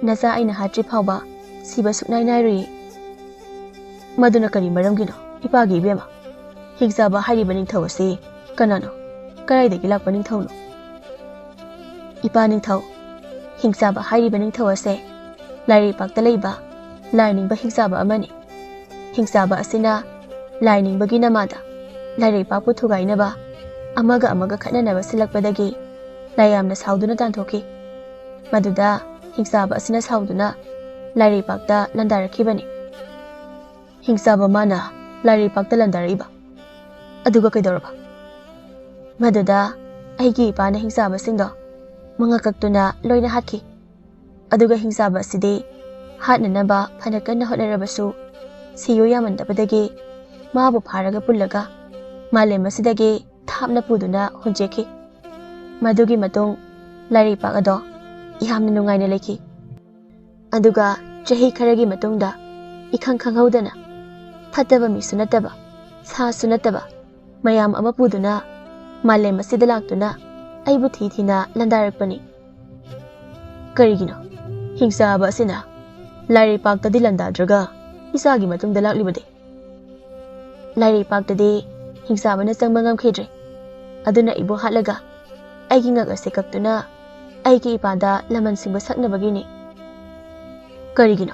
ꯅꯆꯥ ꯑꯩꯅ ꯍꯥꯠꯇ꯭ꯔꯤ ꯐꯥꯎꯕ ꯁꯤꯕ ꯁꯨꯛꯅꯥꯏ ꯅꯥꯏꯔꯣꯏꯌꯦ꯫ ꯃꯗꯨꯅ ꯀꯔꯤ ꯃꯔꯝꯒꯤꯅꯣ, ꯏꯄꯥꯒꯤ ꯏꯕꯦꯝꯃ? ꯍꯤꯡꯆꯥꯕ ꯍꯥꯏꯔꯤꯕ ꯅꯤꯡꯊꯧ ꯑꯁꯤ ꯀꯅꯥꯅꯣ? ꯀꯗꯥꯏꯗꯒꯤ ꯂꯥꯛꯄ ꯅꯤꯡꯊꯧꯅꯣ? ꯏꯄꯥ ꯅꯤꯡꯊꯧ, ꯍꯤꯡꯆꯥꯕ ꯍꯥꯏꯔꯤꯕ ꯅꯤꯡꯊꯧ ꯑꯁꯦ ꯂꯥꯏꯔꯩꯄꯥꯛꯇ ꯂꯩꯕ ꯂꯥꯏꯅꯤꯡꯕ ꯍꯤꯡꯆꯥꯕ ꯑꯃꯅꯤ꯫ ꯍꯤꯡꯆꯥꯕ ꯑꯁꯤꯅ ꯂꯥꯏꯅꯤꯡꯕꯒꯤ ꯅꯃꯥꯗ ꯂꯥꯏꯔꯩꯄꯥꯛꯄꯨ ꯊꯨꯒꯥꯏꯅꯕ, ꯑꯃꯒ ꯑꯃꯒ ꯈꯠꯅꯅꯕ ꯁꯤꯜꯂꯛꯄꯗꯒꯤ ꯂꯥꯏꯌꯥꯝꯅ ꯁꯥꯎꯗꯨꯅ ꯇꯥꯟꯊꯣꯛꯈꯤ꯫ ꯃꯗꯨꯗ ꯍꯤꯡꯆꯥꯕ ꯑꯁꯤꯅ ꯁꯥꯎꯗꯨꯅ ꯂꯥꯏꯔꯩꯄꯥꯛꯇ ꯂꯥꯟꯗꯥꯔꯛꯈꯤꯕꯅꯤ꯫ ꯍꯤꯡꯆꯥꯕ ꯃꯥꯅ ꯂꯥꯏꯔꯩꯄꯥꯛꯇ ꯂꯥꯟꯗꯥꯔꯛꯏꯕ? ꯑꯗꯨꯒ ꯀꯩꯗꯧꯔꯕ? ꯃꯗꯨꯗ ꯑꯩꯒꯤ ꯏꯄꯥꯅ ꯍꯤꯡꯆꯥꯕꯁꯤꯡꯗꯣ ꯃꯉꯛ ꯀꯛꯇꯨꯅ ꯂꯣꯏꯅ ꯍꯥꯠꯈꯤ꯫ ꯑꯗꯨꯒ ꯍꯤꯡꯆꯥꯕ ꯑꯁꯤꯗꯤ ꯍꯥꯠꯅꯅꯕ ꯐꯅ ꯀꯟꯅ ꯍꯣꯠꯅꯔꯕꯁꯨ, ꯁꯤꯌꯣ ꯌꯥꯝꯃꯟꯗꯕꯗꯒꯤ ꯃꯥꯕꯨ ꯐꯥꯔꯒ ꯄꯨꯜꯂꯒ ꯃꯥꯂꯦꯝ ꯑꯁꯤꯗꯒꯤ ꯊꯥꯞꯅ ꯄꯨꯗꯨꯅ ꯍꯨꯟꯖꯦꯛꯈꯤ꯫ ꯃꯗꯨꯒꯤ ꯃꯇꯨꯡ ꯂꯥꯏꯔꯩꯄꯥꯛ ꯑꯗꯣ ꯌꯥꯝꯅ ꯅꯨꯡꯉꯥꯏꯅ ꯂꯩꯈꯤ꯫ ꯑꯗꯨꯒ ꯆꯍꯤ ꯈꯔꯒꯤ ꯃꯇꯨꯡꯗ, ꯏꯈꯪ ꯈꯪꯍꯧꯗꯅ, ꯐꯠꯇꯕ ꯃꯤꯁꯨ ꯅꯠꯇꯕ, ꯁꯥꯁꯨ ꯅꯠꯇꯕ ꯃꯌꯥꯝ ꯑꯃ ꯄꯨꯗꯨꯅ ꯃꯥꯂꯦꯝ ꯑꯁꯤꯗ ꯂꯥꯛꯇꯨꯅ ꯑꯩꯕꯨ ꯊꯤ ꯊꯤꯅ ꯂꯥꯟꯗꯥꯔꯛꯄꯅꯤ꯫ ꯀꯔꯤꯒꯤꯅꯣ ꯍꯤꯡꯆꯥꯕ ꯑꯁꯤꯅ ꯂꯥꯏꯔꯩꯄꯥꯛꯇꯗꯤ ꯂꯥꯟꯗꯥꯗ꯭ꯔꯒ ꯏꯆꯥꯒꯤ ꯃꯇꯨꯡꯗ ꯂꯥꯛꯂꯤꯕꯗꯤ? ꯂꯥꯏꯔꯩꯄꯥꯛꯇꯗꯤ ꯍꯤꯡꯆꯥꯕꯅ ꯆꯪꯕ ꯉꯝꯈꯤꯗ꯭ꯔꯦ꯫ ꯑꯗꯨꯅ ꯑꯩꯕꯨ ꯍꯥꯠꯂꯒ ꯑꯩꯒꯤ ꯉꯛ ꯑꯁꯤ ꯀꯛꯇꯨꯅ ꯑꯩꯒꯤ ꯏꯄꯥꯗ ꯂꯃꯟ ꯁꯤꯡꯕ ꯁꯛꯅꯕꯒꯤꯅꯤ꯫ ꯀꯔꯤꯒꯤꯅꯣ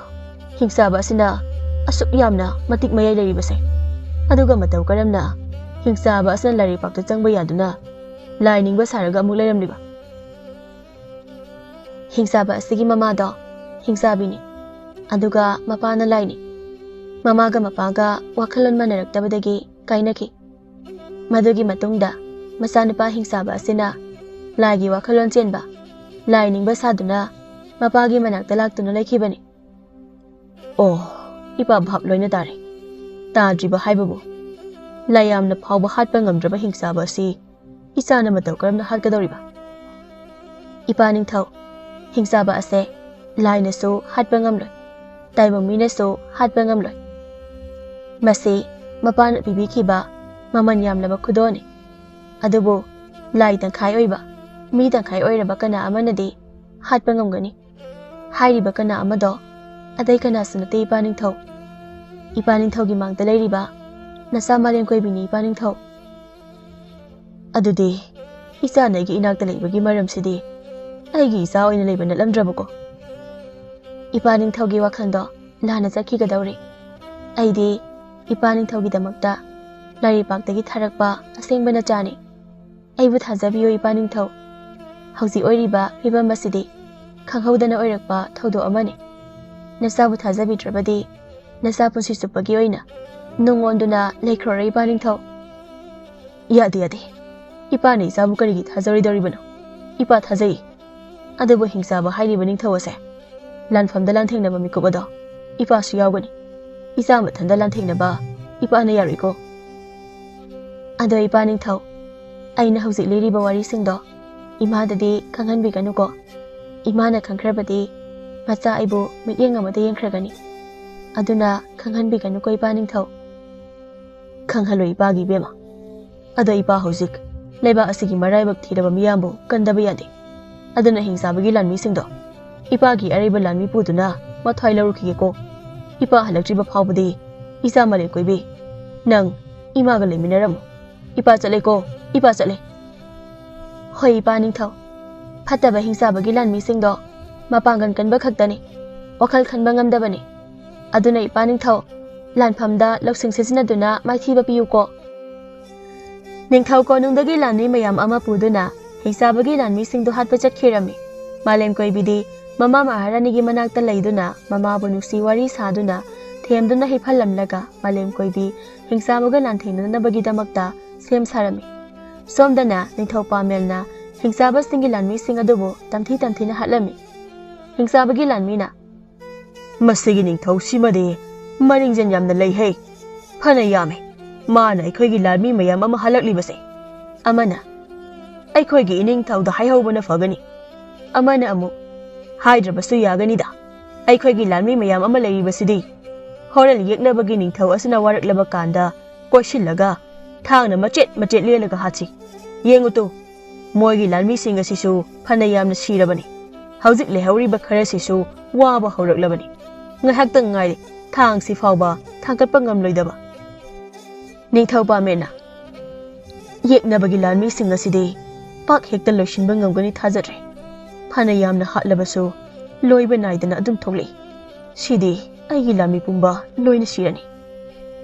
ꯍꯤꯡꯆꯥꯕ ꯑꯁꯤꯅ ꯑꯁꯨꯛ ꯌꯥꯝꯅ ꯃꯇꯤꯛ ꯃꯌꯥꯏ ꯂꯩꯔꯤꯕꯁꯦ? ꯑꯗꯨꯒ ꯃꯇꯧ ꯀꯔꯝꯅ ꯍꯤꯡꯆꯥꯕ ꯑꯁꯤꯅ ꯂꯥꯏꯔꯩꯄꯥꯛꯇ ꯆꯪꯕ ꯌꯥꯗꯨꯅ ꯂꯥꯏ ꯅꯤꯡꯕ ꯁꯥꯔꯒ ꯑꯃꯨꯛ ꯂꯩꯔꯝꯂꯤꯕ? ꯍꯤꯡꯆꯥꯕ ꯑꯁꯤꯒꯤ ꯃꯃꯥꯗꯣ ꯍꯤꯡꯆꯥꯕꯤꯅꯤ, ꯑꯗꯨꯒ ꯃꯄꯥꯅ ꯂꯥꯏꯅꯤ꯫ ꯃꯃꯥꯒ ꯃꯄꯥꯒ ꯋꯥꯈꯜꯂꯣꯟ ꯃꯥꯟꯅꯔꯛꯇꯕꯗꯒꯤ ꯀꯥꯏꯅꯈꯤ꯫ ꯃꯗꯨꯒꯤ ꯃꯇꯨꯡꯗ ꯃꯆꯥꯅꯨꯄꯥ ꯍꯤꯡꯆꯥꯕ ꯑꯁꯤꯅ ꯂꯥꯏꯒꯤ ꯋꯥꯈꯜꯂꯣꯟ ꯆꯦꯟꯕ, ꯂꯥꯏ ꯅꯤꯡꯕ ꯁꯥꯗꯨꯅ ꯃꯄꯥꯒꯤ ꯃꯅꯥꯛꯇ ꯂꯥꯛꯇꯨꯅ ꯂꯩꯈꯤꯕꯅꯤ꯫ ꯑꯣ, ꯏꯄꯥ ꯚꯥꯞ ꯂꯣꯏꯅ ꯇꯥꯔꯦ꯫ ꯇꯥꯗ꯭ꯔꯤꯕ ꯍꯥꯏꯕꯕꯨ, ꯂꯥꯏ ꯌꯥꯝꯅ ꯐꯥꯎꯕ ꯍꯥꯠꯄ ꯉꯝꯗ꯭ꯔꯕ ꯍꯤꯡꯆꯥꯕ ꯑꯁꯤ ꯏꯆꯥꯅ ꯃꯇꯧ ꯀꯔꯝꯅ ꯍꯥꯠꯀꯗꯧꯔꯤꯕ? ꯏꯄꯥ ꯅꯤꯡꯊꯧ, ꯍꯤꯡꯆꯥꯕ ꯑꯁꯦ ꯂꯥꯏꯅꯁꯨ ꯍꯥꯠꯄ ꯉꯝꯂꯣꯏ, ꯇꯥꯏꯕꯪ ꯃꯤꯅꯁꯨ ꯍꯥꯠꯄ ꯉꯝꯂꯣꯏ꯫ ꯃꯁꯤ ꯃꯄꯥꯅ ꯄꯤꯕꯤꯈꯤꯕ ꯃꯃꯜ ꯌꯥꯝꯂꯕ ꯈꯨꯗꯣꯜꯅꯤ꯫ ꯑꯗꯨꯕꯨ ꯂꯥꯏ ꯇꯪꯈꯥꯏ ꯑꯣꯏꯕ, ꯃꯤ ꯇꯪꯈꯥꯏ ꯑꯣꯏꯔꯕ ꯀꯅꯥ ꯑꯃꯅꯗꯤ ꯍꯥꯠꯄ ꯉꯝꯒꯅꯤ? ꯍꯥꯏꯔꯤꯕ ꯀꯅꯥ ꯑꯃꯗꯣ ꯑꯇꯩ ꯀꯅꯥꯁꯨ ꯅꯠꯇꯦ, ꯏꯄꯥ ꯅꯤꯡꯊꯧ꯫ ꯏꯄꯥ ꯅꯤꯡꯊꯧꯒꯤ ꯃꯥꯡꯗ ꯂꯩꯔꯤꯕ ꯅꯆꯥ ꯃꯥꯂꯦꯝ ꯀꯣꯏꯕꯤꯅꯤ, ꯏꯄꯥ ꯅꯤꯡꯊꯧ꯫ ꯑꯗꯨꯗꯤ ꯏꯆꯥꯅ ꯑꯩꯒꯤ ꯏꯅꯥꯛꯇ ꯂꯩꯕꯒꯤ ꯃꯔꯝꯁꯤꯗꯤ ꯑꯩꯒꯤ ꯏꯆꯥ ꯑꯣꯏꯅ ꯂꯩꯕ ꯅꯠꯂꯝꯗ꯭ꯔꯕꯀꯣ? ꯏꯄꯥ ꯅꯤꯡꯊꯧꯒꯤ ꯋꯥꯈꯜꯗꯣ ꯂꯥꯟꯅ ꯆꯠꯈꯤꯒꯗꯧꯔꯦ꯫ ꯑꯩꯗꯤ ꯏꯄꯥ ꯅꯤꯡꯊꯧꯒꯤꯗꯃꯛꯇ ꯂꯥꯏꯔꯩꯄꯥꯛꯇꯒꯤ ꯊꯥꯔꯛꯄ ꯑꯁꯦꯡꯕ ꯅꯆꯥꯅꯤ꯫ ꯑꯩꯕꯨ ꯊꯥꯖꯕꯤꯌꯨ, ꯏꯄꯥ ꯅꯤꯡꯊꯧ꯫ ꯍꯧꯖꯤꯛ ꯑꯣꯏꯔꯤꯕ ꯐꯤꯕꯝ ꯑꯁꯤꯗꯤ ꯈꯪꯍꯧꯗꯅ ꯑꯣꯏꯔꯛꯄ ꯊꯧꯗꯣꯛ ꯑꯃꯅꯤ꯫ ꯅꯆꯥꯕꯨ ꯊꯥꯖꯕꯤꯗ꯭ꯔꯕꯗꯤ ꯅꯆꯥ ꯄꯨꯟꯁꯤ ꯆꯨꯞꯄꯒꯤ ꯑꯣꯏꯅ ꯅꯨꯡ ꯑꯣꯟꯗꯨꯅ ꯂꯩꯈ꯭ꯔꯣꯔꯦ, ꯏꯄꯥ ꯅꯤꯡꯊꯧ꯫ ꯌꯥꯗꯦ, ꯌꯥꯗꯦ꯫ ꯏꯄꯥꯅ ꯏꯆꯥꯕꯨ ꯀꯔꯤꯒꯤ ꯊꯥꯖꯔꯣꯏꯗꯧꯔꯤꯕꯅꯣ? ꯏꯄꯥ ꯊꯥꯖꯩ꯫ ꯑꯗꯨꯕꯨ ꯍꯤꯡꯆꯥꯕ ꯍꯥꯏꯔꯤꯕ ꯅꯤꯡꯊꯧ ꯑꯁꯦ ꯂꯥꯟꯐꯝꯗ ꯂꯥꯟꯊꯦꯡꯅꯕ ꯃꯤꯀꯨꯞ ꯑꯗꯣ ꯏꯄꯥꯁꯨ ꯌꯥꯎꯒꯅꯤ꯫ ꯏꯆꯥ ꯃꯊꯟꯇ ꯂꯥꯟꯊꯦꯡꯅꯕ ꯏꯄꯥꯅ ꯌꯥꯔꯣꯏꯀꯣ꯫ ꯑꯗꯣ ꯏꯄꯥ ꯅꯤꯡꯊꯧ, ꯑꯩꯅ ꯍꯧꯖꯤꯛ ꯂꯤꯔꯤꯕ ꯋꯥꯔꯤꯁꯤꯡꯗꯣ ꯏꯃꯥꯗꯗꯤ ꯈꯪꯍꯟꯕꯤꯒꯅꯨꯀꯣ꯫ ꯏꯃꯥꯅ ꯈꯪꯈ꯭ꯔꯕꯗꯤ ꯃꯆꯥ ꯑꯩꯕꯨ ꯃꯤꯠꯌꯦꯡ ꯑꯃꯗ ꯌꯦꯡꯈ꯭ꯔꯒꯅꯤ꯫ ꯑꯗꯨꯅ ꯈꯪꯍꯟꯕꯤꯒꯅꯨꯀꯣ, ꯏꯄꯥ ꯅꯤꯡꯊꯧ꯫ ꯈꯪꯍꯜꯂꯣꯏ ꯏꯄꯥꯒꯤ ꯏꯕꯦꯝꯃ꯫ ꯑꯗꯣ ꯏꯄꯥ ꯍꯧꯖꯤꯛ ꯂꯩꯕꯥꯛ ꯑꯁꯤꯒꯤ ꯃꯔꯥꯏꯕꯛ ꯊꯤꯔꯕ ꯃꯤꯌꯥꯝꯕꯨ ꯀꯟꯗꯕ ꯌꯥꯗꯦ꯫ ꯑꯗꯨꯅ ꯍꯤꯡꯆꯥꯕꯒꯤ ꯂꯥꯟꯃꯤꯁꯤꯡꯗꯣ ꯏꯄꯥꯒꯤ ꯑꯔꯩꯕ ꯂꯥꯟꯃꯤ ꯄꯨꯗꯨꯅ ꯃꯊ꯭ꯋꯥꯏ ꯂꯧꯔꯨꯈꯤꯒꯦꯀꯣ꯫ ꯏꯄꯥ ꯍꯜꯂꯛꯇ꯭ꯔꯤꯕ ꯐꯥꯎꯕꯗꯤ ꯏꯆꯥ ꯃꯥꯂꯦꯝ ꯀꯣꯏꯕꯤ, ꯅꯪ ꯏꯃꯥꯒ ꯂꯩꯃꯤꯟꯅꯔꯝꯃꯨ꯫ ꯏꯄꯥ ꯆꯠꯂꯦꯀꯣ, ꯏꯄꯥ ꯆꯠꯂꯦ꯫ ꯍꯣꯏ ꯏꯄꯥ ꯅꯤꯡꯊꯧ, ꯐꯠꯇꯕ ꯍꯤꯡꯆꯥꯕꯒꯤ ꯂꯥꯟꯃꯤꯁꯤꯡꯗꯣ ꯃꯄꯥꯡꯒꯜ ꯀꯟꯕ ꯈꯛꯇꯅꯤ, ꯋꯥꯈꯜ ꯈꯟꯕ ꯉꯝꯗꯕꯅꯤ꯫ ꯑꯗꯨꯅ ꯏꯄꯥ ꯅꯤꯡꯊꯧ, ꯂꯥꯟꯐꯝꯗ ꯂꯧꯁꯤꯡ ꯁꯤꯖꯤꯟꯅꯗꯨꯅ ꯃꯥꯏꯊꯤꯕ ꯄꯤꯌꯨꯀꯣ꯫ ꯅꯤꯡꯊꯧ ꯀꯣꯅꯨꯡꯗꯒꯤ ꯂꯥꯟꯃꯤ ꯃꯌꯥꯝ ꯑꯃ ꯄꯨꯗꯨꯅ ꯍꯤꯡꯆꯥꯕꯒꯤ ꯂꯥꯟꯃꯤꯁꯤꯡꯗꯨ ꯍꯥꯠꯄ ꯆꯠꯈꯤꯔꯝꯃꯤ꯫ ꯃꯥꯂꯦꯝ ꯀꯣꯏꯕꯤꯗꯤ ꯃꯃꯥ ꯃꯍꯥꯔꯥꯅꯤꯒꯤ ꯃꯅꯥꯛꯇ ꯂꯩꯗꯨꯅ ꯃꯃꯥꯕꯨ ꯅꯨꯡꯁꯤ ꯋꯥꯔꯤ ꯁꯥꯗꯨꯅ ꯊꯦꯝꯗꯨꯅ ꯍꯤꯞꯍꯜꯂꯝꯂꯒ ꯃꯥꯂꯦꯝ ꯀꯣꯏꯕꯤ ꯍꯤꯡꯆꯥꯕꯒ ꯂꯥꯟꯊꯦꯡꯅꯅꯕꯒꯤꯗꯃꯛꯇ ꯁꯦꯝ ꯁꯥꯔꯝꯃꯤ꯫ ꯁꯣꯝꯗꯅ ꯅꯤꯡꯊꯧ ꯄꯥꯃꯦꯜꯅ ꯍꯤꯡꯆꯥꯕꯁꯤꯡꯒꯤ ꯂꯥꯟꯃꯤꯁꯤꯡ ꯑꯗꯨꯕꯨ ꯇꯝꯊꯤ ꯇꯝꯊꯤꯅ ꯍꯥꯠꯂꯝꯃꯤ꯫ ꯍꯤꯡꯆꯥꯕꯒꯤ ꯂꯥꯟꯃꯤꯅ ꯃꯁꯤꯒꯤ ꯅꯤꯡꯊꯧꯁꯤꯃꯗꯤ ꯃꯔꯤꯡꯖꯦꯜ ꯌꯥꯝꯅ ꯂꯩꯍꯦ꯫ ꯐꯅ ꯌꯥꯝꯃꯦ ꯃꯥꯅ ꯑꯩꯈꯣꯏꯒꯤ ꯂꯥꯟꯃꯤ ꯃꯌꯥꯝ ꯑꯃ ꯍꯜꯂꯛꯂꯤꯕꯁꯦ꯫ ꯑꯃꯅ ꯑꯩꯈꯣꯏꯒꯤ ꯏꯅꯤꯡꯊꯧꯗ ꯍꯥꯏꯍꯧꯕꯅ ꯐꯒꯅꯤ꯫ ꯑꯃꯅ ꯑꯃꯨꯛ ꯍꯥꯏꯗ꯭ꯔꯕꯁꯨ ꯌꯥꯒꯅꯤꯗ꯫ ꯑꯩꯈꯣꯏꯒꯤ ꯂꯥꯟꯃꯤ ꯃꯌꯥꯝ ꯑꯃ ꯂꯩꯔꯤꯕꯁꯤꯗꯤ ꯍꯣꯔꯦꯟ ꯌꯦꯛꯅꯕꯒꯤ ꯅꯤꯡꯊꯧ ꯑꯁꯤꯅ ꯋꯥꯔꯛꯂꯕ ꯀꯥꯟꯗ ꯀꯣꯏꯁꯤꯜꯂꯒ ꯊꯥꯡꯅ ꯃꯆꯦꯠ ꯃꯆꯦꯠ ꯂꯦꯜꯂꯒ ꯍꯥꯠꯁꯤ꯫ ꯌꯦꯡꯉꯨ ꯇꯨ, ꯃꯣꯏꯒꯤ ꯂꯥꯟꯃꯤꯁꯤꯡ ꯑꯁꯤꯁꯨ ꯐꯅ ꯌꯥꯝꯅ ꯁꯤꯔꯕꯅꯤ꯫ ꯍꯧꯖꯤꯛ ꯂꯩꯍꯧꯔꯤꯕ ꯈꯔꯁꯤꯁꯨ ꯋꯥꯕ ꯍꯧꯔꯛꯂꯕꯅꯤ꯫ ꯉꯥꯏꯍꯥꯛꯇꯪ ꯉꯥꯏꯔꯦ ꯊꯥꯡꯁꯤ ꯐꯥꯎꯕ ꯊꯥꯡꯒꯠꯄ ꯉꯝꯂꯣꯏꯗꯕ꯫ ꯅꯤꯡꯊꯧ ꯄꯥꯃꯦꯅ ꯌꯦꯛꯅꯕꯒꯤ ꯂꯥꯟꯃꯤꯁꯤꯡ ꯑꯁꯤꯗꯤ ꯄꯥꯛ ꯍꯦꯛꯇ ꯂꯣꯏꯁꯤꯟꯕ ꯉꯝꯒꯅꯤ ꯊꯥꯖꯗ꯭ꯔꯦ꯫ ꯐꯅ ꯌꯥꯝꯅ ꯍꯥꯠꯂꯕꯁꯨ ꯂꯣꯏꯕ ꯅꯥꯏꯗꯅ ꯑꯗꯨꯝ ꯊꯣꯛꯂꯛꯏ꯫ ꯁꯤꯗꯤ ꯑꯩꯒꯤ ꯂꯥꯟꯃꯤ ꯄꯨꯝꯕ ꯂꯣꯏꯅ ꯁꯤꯔꯅꯤ꯫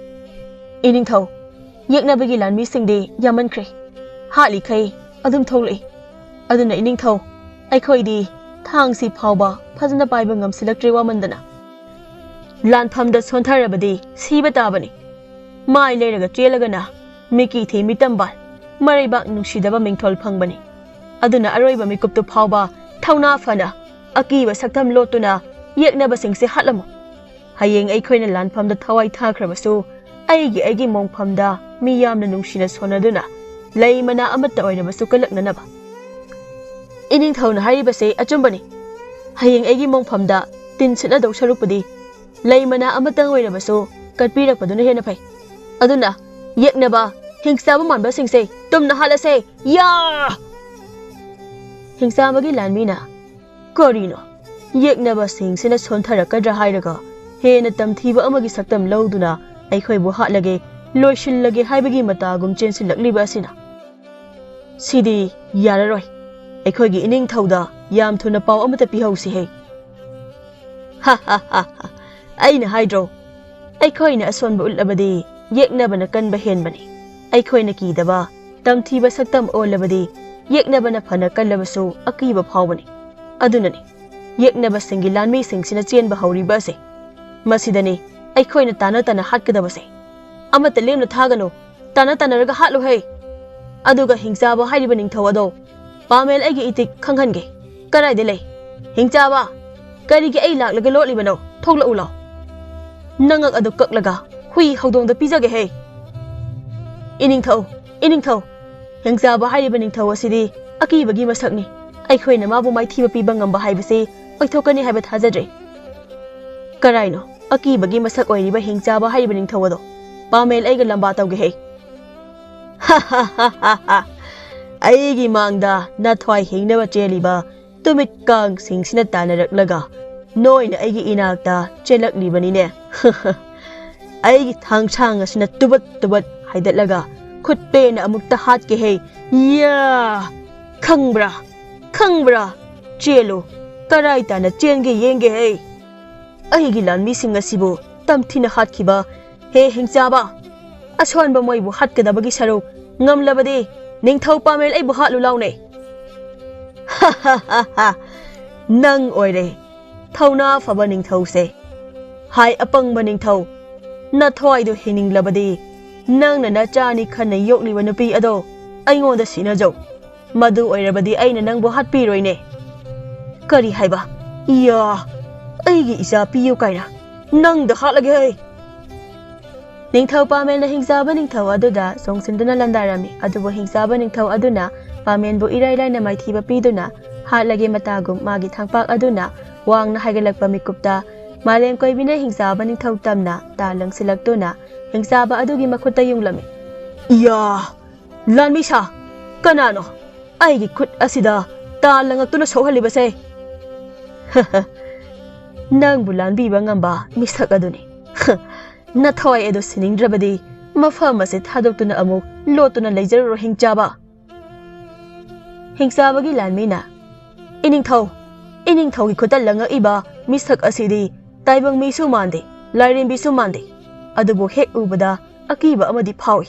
ꯏꯅꯤꯡꯊꯧ, ꯌꯦꯛꯅꯕꯒꯤ ꯂꯥꯟꯃꯤꯁꯤꯡꯗꯤ ꯌꯥꯝꯃꯟꯈ꯭ꯔꯦ꯫ ꯍꯥꯠꯂꯤꯈꯩ ꯑꯗꯨꯝ ꯊꯣꯛꯂꯛꯏ꯫ ꯑꯗꯨꯅ ꯏꯅꯤꯡꯊꯧ, ꯑꯩꯈꯣꯏꯗꯤ ꯊꯥꯡꯁꯤ ꯐꯥꯎꯕ ꯐꯖꯅ ꯄꯥꯏꯕ ꯉꯝꯁꯤꯜꯂꯛꯇ꯭ꯔꯦ ꯋꯥꯃꯟꯗꯅ꯫ ꯂꯥꯟꯐꯝꯗ ꯁꯣꯟꯊꯔꯕꯗꯤ ꯁꯤꯕ ꯇꯥꯕꯅꯤ꯫ ꯃꯥꯏ ꯂꯩꯔꯒ ꯆꯦꯜꯂꯒꯅ ꯃꯤꯀꯤ ꯊꯤ ꯃꯤꯇꯝꯕꯥꯜ, ꯃꯔꯩꯕꯥꯛ ꯅꯨꯡꯁꯤꯗꯕ ꯃꯤꯡꯊꯣꯜ ꯐꯪꯕꯅꯤ꯫ ꯑꯗꯨꯅ ꯑꯔꯣꯏꯕ ꯃꯤꯀꯨꯞꯇꯨ ꯐꯥꯎꯕ ꯊꯧꯅꯥ ꯐꯅ ꯑꯀꯤꯕ ꯁꯛꯇꯝ ꯂꯣꯠꯇꯨꯅ ꯌꯦꯛꯅꯕꯁꯤꯡꯁꯦ ꯍꯥꯠꯂꯝꯃꯨ꯫ ꯍꯌꯦꯡ ꯑꯩꯈꯣꯏꯅ ꯂꯥꯟꯐꯝꯗ ꯊꯋꯥꯏ ꯊꯥꯈ꯭ꯔꯕꯁꯨ ꯑꯩꯒꯤ ꯑꯩꯒꯤ ꯃꯣꯡꯐꯝꯗ ꯃꯤ ꯌꯥꯝꯅ ꯅꯨꯡꯁꯤꯅ ꯁꯣꯟꯅꯗꯨꯅ ꯂꯩ ꯃꯅꯥ ꯑꯃꯠꯇ ꯑꯣꯏꯔꯕꯁꯨ ꯀꯜꯂꯛꯅꯅꯕ꯫ ꯏꯅꯤꯡꯊꯧꯅ ꯍꯥꯏꯔꯤꯕꯁꯦ ꯑꯆꯨꯝꯕꯅꯤ꯫ ꯍꯌꯦꯡ ꯑꯩꯒꯤ ꯃꯣꯡꯐꯝꯗ ꯇꯤꯟ ꯁꯤꯠꯅꯗꯧ ꯁꯔꯨꯛꯄꯨꯗꯤ ꯂꯩ ꯃꯅꯥ ꯑꯃꯇꯪ ꯑꯣꯏꯔꯕꯁꯨ ꯀꯠꯄꯤꯔꯛꯄꯗꯨꯅ ꯍꯦꯟꯅ ꯐꯩ꯫ ꯑꯗꯨꯅ ꯌꯦꯛꯅꯕ ꯍꯤꯡꯆꯥꯕ ꯃꯥꯟꯕꯁꯤꯡꯁꯦ ꯇꯨꯝꯅ ꯍꯥꯠꯂꯁꯦ꯫ ꯌꯥ! ꯍꯤꯡꯆꯥꯕꯒꯤ ꯂꯥꯟꯃꯤꯅ, ꯀꯔꯤꯅꯣ? ꯌꯦꯛꯅꯕꯁꯤꯡꯁꯤꯅ ꯁꯣꯟꯊꯔꯛꯀꯗ꯭ꯔꯥ ꯍꯥꯏꯔꯒ ꯍꯦꯟꯅ ꯇꯝꯊꯤꯕ ꯑꯃꯒꯤ ꯁꯛꯇꯝ ꯂꯧꯗꯨꯅ ꯑꯩꯈꯣꯏꯕꯨ ꯍꯥꯠꯂꯒꯦ, ꯂꯣꯏꯁꯤꯜꯂꯒꯦ ꯍꯥꯏꯕꯒꯤ ꯃꯇꯥꯒꯨꯝ ꯆꯦꯟꯁꯤꯜꯂꯛꯂꯤꯕ ꯑꯁꯤꯅ꯫ ꯁꯤꯗꯤ ꯌꯥꯔꯔꯣꯏ꯫ ꯑꯩꯈꯣꯏꯒꯤ ꯏꯅꯤꯡꯊꯧꯗ ꯌꯥꯝ ꯊꯨꯅ ꯄꯥꯎ ꯑꯃꯇ ꯄꯤꯍꯧꯁꯤꯍꯦ꯫ ꯍꯥ ꯍꯥ ꯍꯥ ꯍꯥ꯫ ꯑꯩꯅ ꯍꯥꯏꯗ꯭ꯔꯣ? ꯑꯩꯈꯣꯏꯅ ꯑꯁꯣꯟꯕ ꯎꯠꯂꯕꯗꯤ ꯌꯦꯛꯅꯕꯅ ꯀꯟꯕ ꯍꯦꯟꯕꯅꯤ꯫ ꯑꯩꯈꯣꯏꯅ ꯀꯤꯗꯕ, ꯇꯝꯊꯤꯕ ꯁꯛꯇꯝ ꯑꯣꯜꯂꯕꯗꯤ ꯌꯦꯛꯅꯕꯅ ꯐꯅ ꯀꯜꯂꯕꯁꯨ ꯑꯀꯤꯕ ꯐꯥꯎꯕꯅꯤ꯫ ꯑꯗꯨꯅꯅꯤ ꯌꯦꯛꯅꯕꯁꯤꯡꯒꯤ ꯂꯥꯟꯃꯤꯁꯤꯡꯁꯤꯅ ꯆꯦꯟꯕ ꯍꯧꯔꯤꯕ ꯑꯁꯦ꯫ ꯃꯁꯤꯗꯅꯤ ꯑꯩꯈꯣꯏꯅ ꯇꯥꯅ ꯇꯥꯅ ꯍꯥꯠꯀꯗꯕꯁꯦ꯫ ꯑꯃꯠꯇ ꯂꯦꯝꯅ ꯊꯥꯒꯅꯨ, ꯇꯥꯅ ꯇꯥꯅꯔꯒ ꯍꯥꯠꯂꯨꯍꯦ꯫ ꯑꯗꯨꯒ ꯍꯤꯡꯆꯥꯕ ꯍꯥꯏꯔꯤꯕ ꯅꯤꯡꯊꯧ ꯑꯗꯣ ꯄꯥꯃꯦꯜ ꯑꯩꯒꯤ ꯏꯇꯤꯛ ꯈꯪꯍꯟꯒꯦ꯫ ꯀꯗꯥꯏꯗ ꯂꯩ? ꯍꯤꯡꯆꯥꯕ! ꯀꯔꯤꯒꯤ ꯑꯩ ꯂꯥꯛꯂꯒ ꯂꯣꯠꯂꯤꯕꯅꯣ? ꯊꯣꯛꯂꯛꯎ ꯂꯥꯎ꯫ ꯅꯉꯛ ꯑꯗꯨ ꯀꯛꯂꯒ ꯍꯨꯏ ꯍꯧꯗꯣꯡꯗ ꯄꯤꯖꯒꯦ ꯍꯦ꯫ ꯏꯅꯤꯡꯊꯧ, ꯏꯅꯤꯡꯊꯧ, ꯍꯤꯡꯆꯥꯕ ꯍꯥꯏꯔꯤꯕ ꯅꯤꯡꯊꯧ ꯑꯁꯤꯗꯤ ꯑꯀꯤꯕꯒꯤ ꯃꯁꯛꯅꯤ꯫ ꯑꯩꯈꯣꯏꯅ ꯃꯥꯕꯨ ꯃꯥꯏꯊꯤꯕ ꯄꯤꯕ ꯉꯝꯕ ꯍꯥꯏꯕꯁꯤ ꯑꯣꯏꯊꯣꯛꯀꯅꯤ ꯍꯥꯏꯕ ꯊꯥꯖꯗ꯭ꯔꯦ꯫ ꯀꯔꯥꯏꯅꯣ ꯑꯀꯤꯕꯒꯤ ꯃꯁꯛ ꯑꯣꯏꯔꯤꯕ ꯍꯤꯡꯆꯥꯕ ꯍꯥꯏꯔꯤꯕ ꯅꯤꯡꯊꯧ ꯑꯗꯣ? ꯄꯥꯃꯦꯜ ꯑꯩꯒ ꯂꯝꯕꯥ ꯇꯧꯒꯦ ꯍꯦ꯫ ꯑꯩꯒꯤ ꯃꯥꯡꯗ ꯅꯊ꯭ꯋꯥꯏ ꯍꯤꯡꯅꯕ ꯆꯦꯜꯂꯤꯕ ꯇꯨꯃꯤꯠ ꯀꯥꯡꯁꯤꯡꯁꯤꯅ ꯇꯥꯟꯅꯔꯛꯂꯒ ꯅꯣꯏꯅ ꯑꯩꯒꯤ ꯏꯅꯥꯛꯇ ꯆꯦꯜꯂꯛꯂꯤꯕꯅꯤꯅꯦ꯫ ꯑꯩꯒꯤ ꯊꯥꯡꯁꯥꯡ ꯑꯁꯤꯅ ꯇꯨꯕꯠ ꯇꯨꯕꯠ ꯍꯥꯏꯗꯠꯂꯒ ꯈꯨꯠ ꯄꯦꯟꯅ ꯑꯃꯨꯛꯇ ꯍꯥꯠꯀꯦ ꯍꯦ꯫ ꯌꯥ! ꯈꯪꯕ꯭ꯔꯥ? ꯈꯪꯕ꯭ꯔꯥ? ꯆꯦꯜꯂꯨ꯫ ꯀꯔꯥꯏ ꯇꯥꯅ ꯆꯦꯟꯒꯦ ꯌꯦꯡꯒꯦ ꯍꯦ꯫ ꯑꯩꯒꯤ ꯂꯥꯟꯃꯤꯁꯤꯡ ꯑꯁꯤꯕꯨ ꯇꯝꯊꯤꯅ ꯍꯥꯠꯈꯤꯕ ꯍꯦ ꯍꯤꯡꯆꯥꯕ, ꯑꯁꯣꯟꯕ ꯃꯣꯏꯕꯨ ꯍꯥꯠꯀꯗꯕꯒꯤ ꯁꯔꯨꯛ ꯉꯝꯂꯕꯗꯤ ꯅꯤꯡꯊꯧ ꯄꯥꯃꯦꯜ ꯑꯩꯕꯨ ꯍꯥꯠꯂꯨ ꯂꯥꯎꯅꯦ꯫ ꯅꯪ ꯑꯣꯏꯔꯦ ꯊꯧꯅꯥ ꯐꯕ ꯅꯤꯡꯊꯧꯁꯦ꯫ ꯍꯥꯏ ꯑꯄꯪꯕ ꯅꯤꯡꯊꯧ, ꯅꯊ꯭ꯋꯥꯏꯗꯨ ꯍꯤꯡꯅꯤꯡꯂꯕꯗꯤ ꯅꯪꯅ ꯅꯆꯥꯅꯤ ꯈꯟꯅ ꯌꯣꯛꯂꯤꯕ ꯅꯨꯄꯤ ꯑꯗꯣ ꯑꯩꯉꯣꯟꯗ ꯁꯤꯟꯅꯖꯧ꯫ ꯃꯗꯨ ꯑꯣꯏꯔꯕꯗꯤ ꯑꯩꯅ ꯅꯪꯕꯨ ꯍꯥꯠꯄꯤꯔꯣꯏꯅꯦ꯫ ꯀꯔꯤ ꯍꯥꯏꯕ? ꯏꯌꯥ! ꯑꯩꯒꯤ ꯏꯆꯥ ꯄꯤꯌꯨ ꯀꯥꯏꯅ ꯅꯪꯗ ꯍꯥꯠꯂꯒꯦ ꯍꯩ! ꯅꯤꯡꯊꯧ ꯄꯥꯃꯦꯜꯅ ꯍꯤꯡꯆꯥꯕ ꯅꯤꯡꯊꯧ ꯑꯗꯨꯗ ꯆꯣꯡꯁꯤꯟꯗꯨꯅ ꯂꯥꯟꯗꯥꯔꯝꯃꯤ꯫ ꯑꯗꯨꯕꯨ ꯍꯤꯡꯆꯥꯕ ꯅꯤꯡꯊꯧ ꯑꯗꯨꯅ ꯄꯥꯃꯦꯜꯕꯨ ꯏꯔꯥꯏ ꯂꯥꯏꯅ ꯃꯥꯏꯊꯤꯕ ꯄꯤꯗꯨꯅ ꯍꯥꯠꯂꯒꯦ ꯃꯇꯥꯒꯨꯝ ꯃꯥꯒꯤ ꯊꯥꯡꯄꯥꯛ ꯑꯗꯨꯅ ꯋꯥꯡꯅ ꯍꯥꯏꯒꯠꯂꯛꯄ ꯃꯤꯀꯨꯞꯇ ꯃꯥꯂꯦꯝ ꯀꯣꯏꯕꯤꯅ ꯍꯤꯡꯆꯥꯕ ꯅꯤꯡꯊꯧ ꯇꯝꯅ ꯇꯥ ꯂꯪꯁꯤꯜꯂꯛꯇꯨꯅ ꯍꯤꯡꯆꯥꯕ ꯑꯗꯨꯒꯤ ꯃꯈꯨꯠꯇ ꯌꯨꯡꯂꯝꯃꯤ꯫ ꯏꯌꯥ! ꯂꯥꯟꯃꯤ ꯁꯥ! ꯀꯅꯥꯅꯣ ꯑꯩꯒꯤ ꯈꯨꯠ ꯑꯁꯤꯗ ꯇꯥ ꯂꯪꯉꯛꯇꯨꯅ ꯁꯣꯛꯍꯜꯂꯤꯕꯁꯦ? ꯅꯪꯕꯨ ꯂꯥꯟꯕꯤꯕ ꯉꯝꯕ ꯃꯤꯁꯛ ꯑꯗꯨꯅꯤ꯫ ꯅꯊꯋꯥꯏ ꯑꯗꯨ ꯁꯤꯅꯤꯡꯗ꯭ꯔꯕꯗꯤ ꯃꯐꯝ ꯑꯁꯤ ꯊꯥꯗꯣꯛꯇꯨꯅ ꯑꯃꯨꯛ ꯂꯣꯠꯇꯨꯅ ꯂꯩꯖꯔꯨꯔꯣ ꯍꯤꯡꯆꯥꯕ꯫ ꯍꯤꯡꯆꯥꯕꯒꯤ ꯂꯥꯟꯃꯤꯅ, ꯏꯅꯤꯡꯊꯧ, ꯏꯅꯤꯡꯊꯧꯒꯤ ꯈꯨꯠꯇ ꯂꯪꯉꯛꯏꯕ ꯃꯤꯁꯛ ꯑꯁꯤꯗꯤ ꯇꯥꯏꯕꯪ ꯃꯤꯁꯨ ꯃꯥꯟꯗꯦ, ꯂꯥꯏꯔꯦꯝꯕꯤꯁꯨ ꯃꯥꯟꯗꯦ꯫ ꯑꯗꯨꯕꯨ ꯍꯦꯛ ꯎꯕꯗ ꯑꯀꯤꯕ ꯑꯃꯗꯤ ꯐꯥꯎꯏ꯫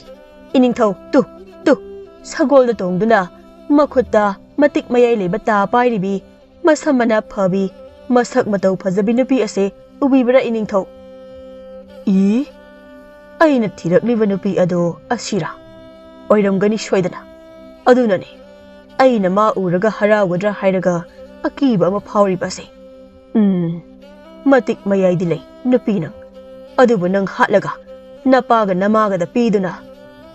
ꯏꯅꯤꯡꯊꯧ, ꯇꯨ, ꯇꯨ, ꯁꯒꯣꯜꯗ ꯇꯣꯡꯗꯨꯅ ꯃꯈꯨꯠꯇ ꯃꯇꯤꯛ ꯃꯌꯥꯏ ꯂꯩꯕ ꯇꯥ ꯄꯥꯏꯔꯤꯕꯤ, ꯃꯁꯝ ꯃꯅꯥ ꯐꯕꯤ, ꯃꯁꯛ ꯃꯇꯧ ꯐꯖꯕꯤ ꯅꯨꯄꯤ ꯑꯁꯤ ꯎꯕꯤꯕ꯭ꯔꯥ ꯏꯅꯤꯡꯊꯧ? ꯏ, ꯑꯩꯅ ꯊꯤꯔꯛꯂꯤꯕ ꯅꯨꯄꯤ ꯑꯗꯣ ꯑꯁꯤꯔꯥ? ꯑꯣꯏꯔꯝꯒꯅꯤ ꯁꯣꯏꯗꯅ꯫ ꯑꯗꯨꯅꯅꯤ ꯑꯩꯅ ꯃꯥ ꯎꯔꯒ ꯍꯔꯥꯎꯒꯗ꯭ꯔꯥ ꯍꯥꯏꯔꯒ ꯑꯀꯤꯕ ꯑꯃ ꯐꯥꯎꯔꯤꯕ ꯑꯁꯤ꯫ ꯎꯝ, ꯃꯇꯤꯛ ꯃꯌꯥꯏꯗꯤ ꯂꯩ, ꯅꯨꯄꯤ ꯅꯪ꯫ ꯑꯗꯨꯕꯨ ꯅꯪ ꯍꯥꯠꯂꯒ ꯅꯄꯥꯒ ꯅꯃꯥꯒꯗ ꯄꯤꯗꯨꯅ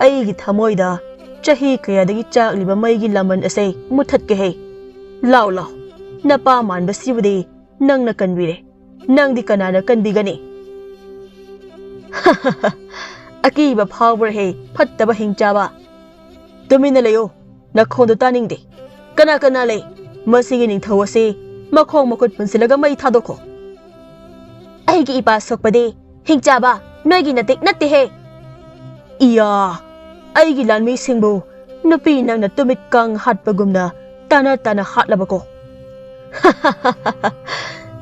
ꯑꯩꯒꯤ ꯊꯃꯣꯏꯗ ꯆꯍꯤ ꯀꯌꯥꯗꯒꯤ ꯆꯥꯛꯂꯤꯕ ꯃꯩꯒꯤ ꯂꯃꯟ ꯑꯁꯦ ꯃꯨꯊꯠꯀꯦ ꯍꯦ꯫ ꯂꯥꯎ, ꯂꯥꯎ, ꯅꯄꯥ ꯃꯥꯟꯕꯁꯤꯕꯨꯗꯤ ꯅꯪꯅ ꯀꯟꯕꯤꯔꯦ꯫ ꯅꯪꯗꯤ ꯀꯅꯥꯅ ꯀꯟꯕꯤꯒꯅꯤ? ꯑꯀꯤꯕ ꯐꯥꯎꯕ꯭ꯔꯥ ꯍꯦ, ꯐꯠꯇꯕ ꯍꯤꯡꯆꯥꯕ? ꯇꯨꯃꯤꯟꯅ ꯂꯩꯌꯨ, ꯅꯈꯣꯟꯗꯨ ꯇꯥꯅꯤꯡꯗꯦ꯫ ꯀꯅꯥ ꯀꯅꯥ ꯂꯩ? ꯃꯁꯤꯒꯤ ꯅꯤꯡꯊꯧ ꯑꯁꯤ ꯃꯈꯣꯡ ꯃꯈꯨꯠ ꯄꯨꯟꯁꯤꯜꯂꯒ ꯃꯩ ꯊꯥꯗꯣꯛꯈꯣ꯫ ꯑꯩꯒꯤ ꯏꯄꯥ ꯁꯣꯛꯄꯗꯤ ꯍꯤꯡꯆꯥꯕ, ꯅꯣꯏꯒꯤ ꯅꯇꯤꯛ ꯅꯠꯇꯦꯍꯦ꯫ ꯏꯌꯥ, ꯑꯩꯒꯤ ꯂꯥꯟꯃꯤꯁꯤꯡꯕꯨ ꯅꯨꯄꯤ ꯅꯪꯅ ꯇꯨꯃꯤꯠ ꯀꯥꯡ ꯍꯥꯠꯄꯒꯨꯝꯅ ꯇꯥꯅ ꯇꯥꯅ ꯍꯥꯠꯂꯕꯀꯣ꯫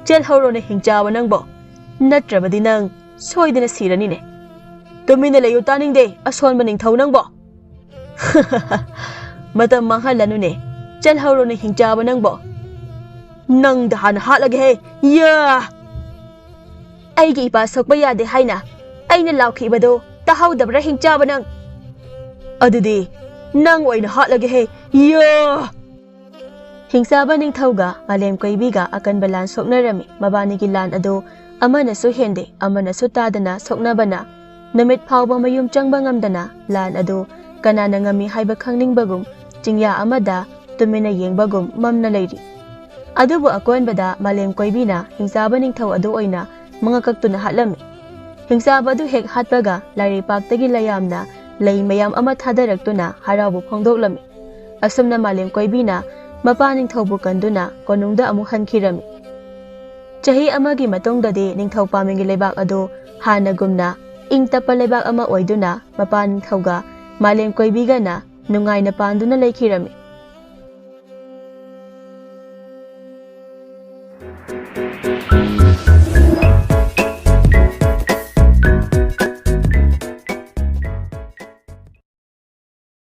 ꯆꯦꯜꯍꯧꯔꯣꯅꯦ ꯍꯤꯡꯆꯥꯕ ꯅꯪꯕꯣ, ꯅꯠꯇ꯭ꯔꯕꯗꯤ ꯅꯪ ꯁꯣꯏꯗꯅ ꯁꯤꯔꯅꯤꯅꯦ꯫ ꯇꯨꯃꯤꯟꯅ ꯂꯩꯌꯨ, ꯇꯥꯅꯤꯡꯗꯦ, ꯑꯁꯣꯟꯕ ꯅꯤꯡꯊꯧ ꯅꯪꯕꯣ꯫ ꯃꯇꯝ ꯃꯥꯡꯍꯜꯂꯅꯨꯅꯦ, ꯆꯦꯜꯍꯧꯔꯣꯅꯦ ꯍꯤꯡꯆꯥꯕ ꯅꯪꯕꯣ꯫ ꯅꯪꯗ ꯍꯥꯟꯅ ꯍꯥꯠꯂꯒꯦ ꯍꯦ꯫ ꯌꯥ! ꯑꯩꯒꯤ ꯏꯄꯥ ꯁꯣꯛꯄ ꯌꯥꯗꯦ ꯍꯥꯏꯅ ꯑꯩꯅ ꯂꯥꯎꯈꯤꯕꯗꯣ ꯇꯥꯍꯧꯗꯕ꯭ꯔꯥ ꯍꯤꯡꯆꯥꯕ ꯅꯪ? ꯑꯗꯨꯗꯤ ꯅꯪ ꯑꯣꯏꯅ ꯍꯥꯠꯂꯒꯦ ꯍꯦ꯫ ꯌꯥ! ꯍꯤꯡꯆꯥꯕ ꯅꯤꯡꯊꯧꯒ ꯃꯥꯂꯦꯝ ꯀꯣꯏꯕꯤꯒ ꯑꯀꯟꯕ ꯂꯥꯟ ꯁꯣꯛꯅꯔꯝꯃꯤ꯫ ꯃꯕꯥꯅꯤꯒꯤ ꯂꯥꯟ ꯑꯗꯨ ꯑꯃꯅꯁꯨ ꯍꯦꯟꯗꯦ, ꯑꯃꯅꯁꯨ ꯇꯥꯗꯅ ꯁꯣꯛꯅꯕꯅ ꯅꯨꯃꯤꯠ ꯐꯥꯎꯕ ꯃꯌꯨꯝ ꯆꯪꯕ ꯉꯝꯗꯅ ꯂꯥꯟ ꯑꯗꯨ ꯀꯅꯥꯅ ꯉꯝꯃꯤ ꯍꯥꯏꯕ ꯈꯪꯅꯤꯡꯕꯒꯨꯝ ꯆꯤꯡꯌꯥ ꯑꯃꯗ ꯇꯨꯃꯤꯟꯅ ꯌꯦꯡꯕꯒꯨꯝ ꯃꯝꯅ ꯂꯩꯔꯤ꯫ ꯑꯗꯨꯕꯨ ꯑꯀꯣꯟꯕꯗ ꯃꯥꯂꯦꯝ ꯀꯣꯏꯕꯤꯅ ꯍꯤꯡꯆꯥꯕ ꯅꯤꯡꯊꯧ ꯑꯗꯨ ꯑꯣꯏꯅ ꯃꯉꯛ ꯀꯛꯇꯨꯅ ꯍꯥꯠꯂꯝꯃꯤ꯫ ꯍꯤꯡꯆꯥꯕ ꯑꯗꯨ ꯍꯦꯛ ꯍꯥꯠꯄꯒ ꯂꯥꯏꯔꯩꯄꯥꯛꯇꯒꯤ ꯂꯩꯌꯥꯝꯅ ꯂꯩ ꯃꯌꯥꯝ ꯑꯃ ꯊꯥꯗꯔꯛꯇꯨꯅ ꯍꯔꯥꯎꯕ ꯐꯣꯡꯗꯣꯛꯂꯝꯃꯤ꯫ ꯑꯁꯨꯝꯅ ꯃꯥꯂꯦꯝ ꯀꯣꯏꯕꯤꯅ ꯃꯄꯥ ꯅꯤꯡꯊꯧꯕꯨ ꯀꯟꯗꯨꯅ ꯀꯣꯅꯨꯡꯗ ꯑꯃꯨꯛ ꯍꯟꯈꯤꯔꯝꯃꯤ꯫ ꯆꯍꯤ ꯑꯃꯒꯤ ꯃꯇꯨꯡꯗꯗꯤ ꯅꯤꯡꯊꯧ ꯄꯥꯝꯃꯤꯒꯤ ꯂꯩꯕꯥꯛ ꯑꯗꯨ ꯍꯥꯟꯅꯒꯨꯝꯅ ꯏꯪ ꯇꯞꯄ ꯂꯩꯕꯥꯛ ꯑꯃ ꯑꯣꯏꯗꯨꯅ ꯃꯄꯥ ꯅꯤꯡꯊꯧꯒ ꯃꯥꯂꯦꯝ ꯀꯣꯏꯕꯤꯒꯅ ꯅꯨꯡꯉꯥꯏꯅ ꯄꯥꯟꯗꯨꯅ ꯂꯩꯈꯤꯔꯝꯃꯤ꯫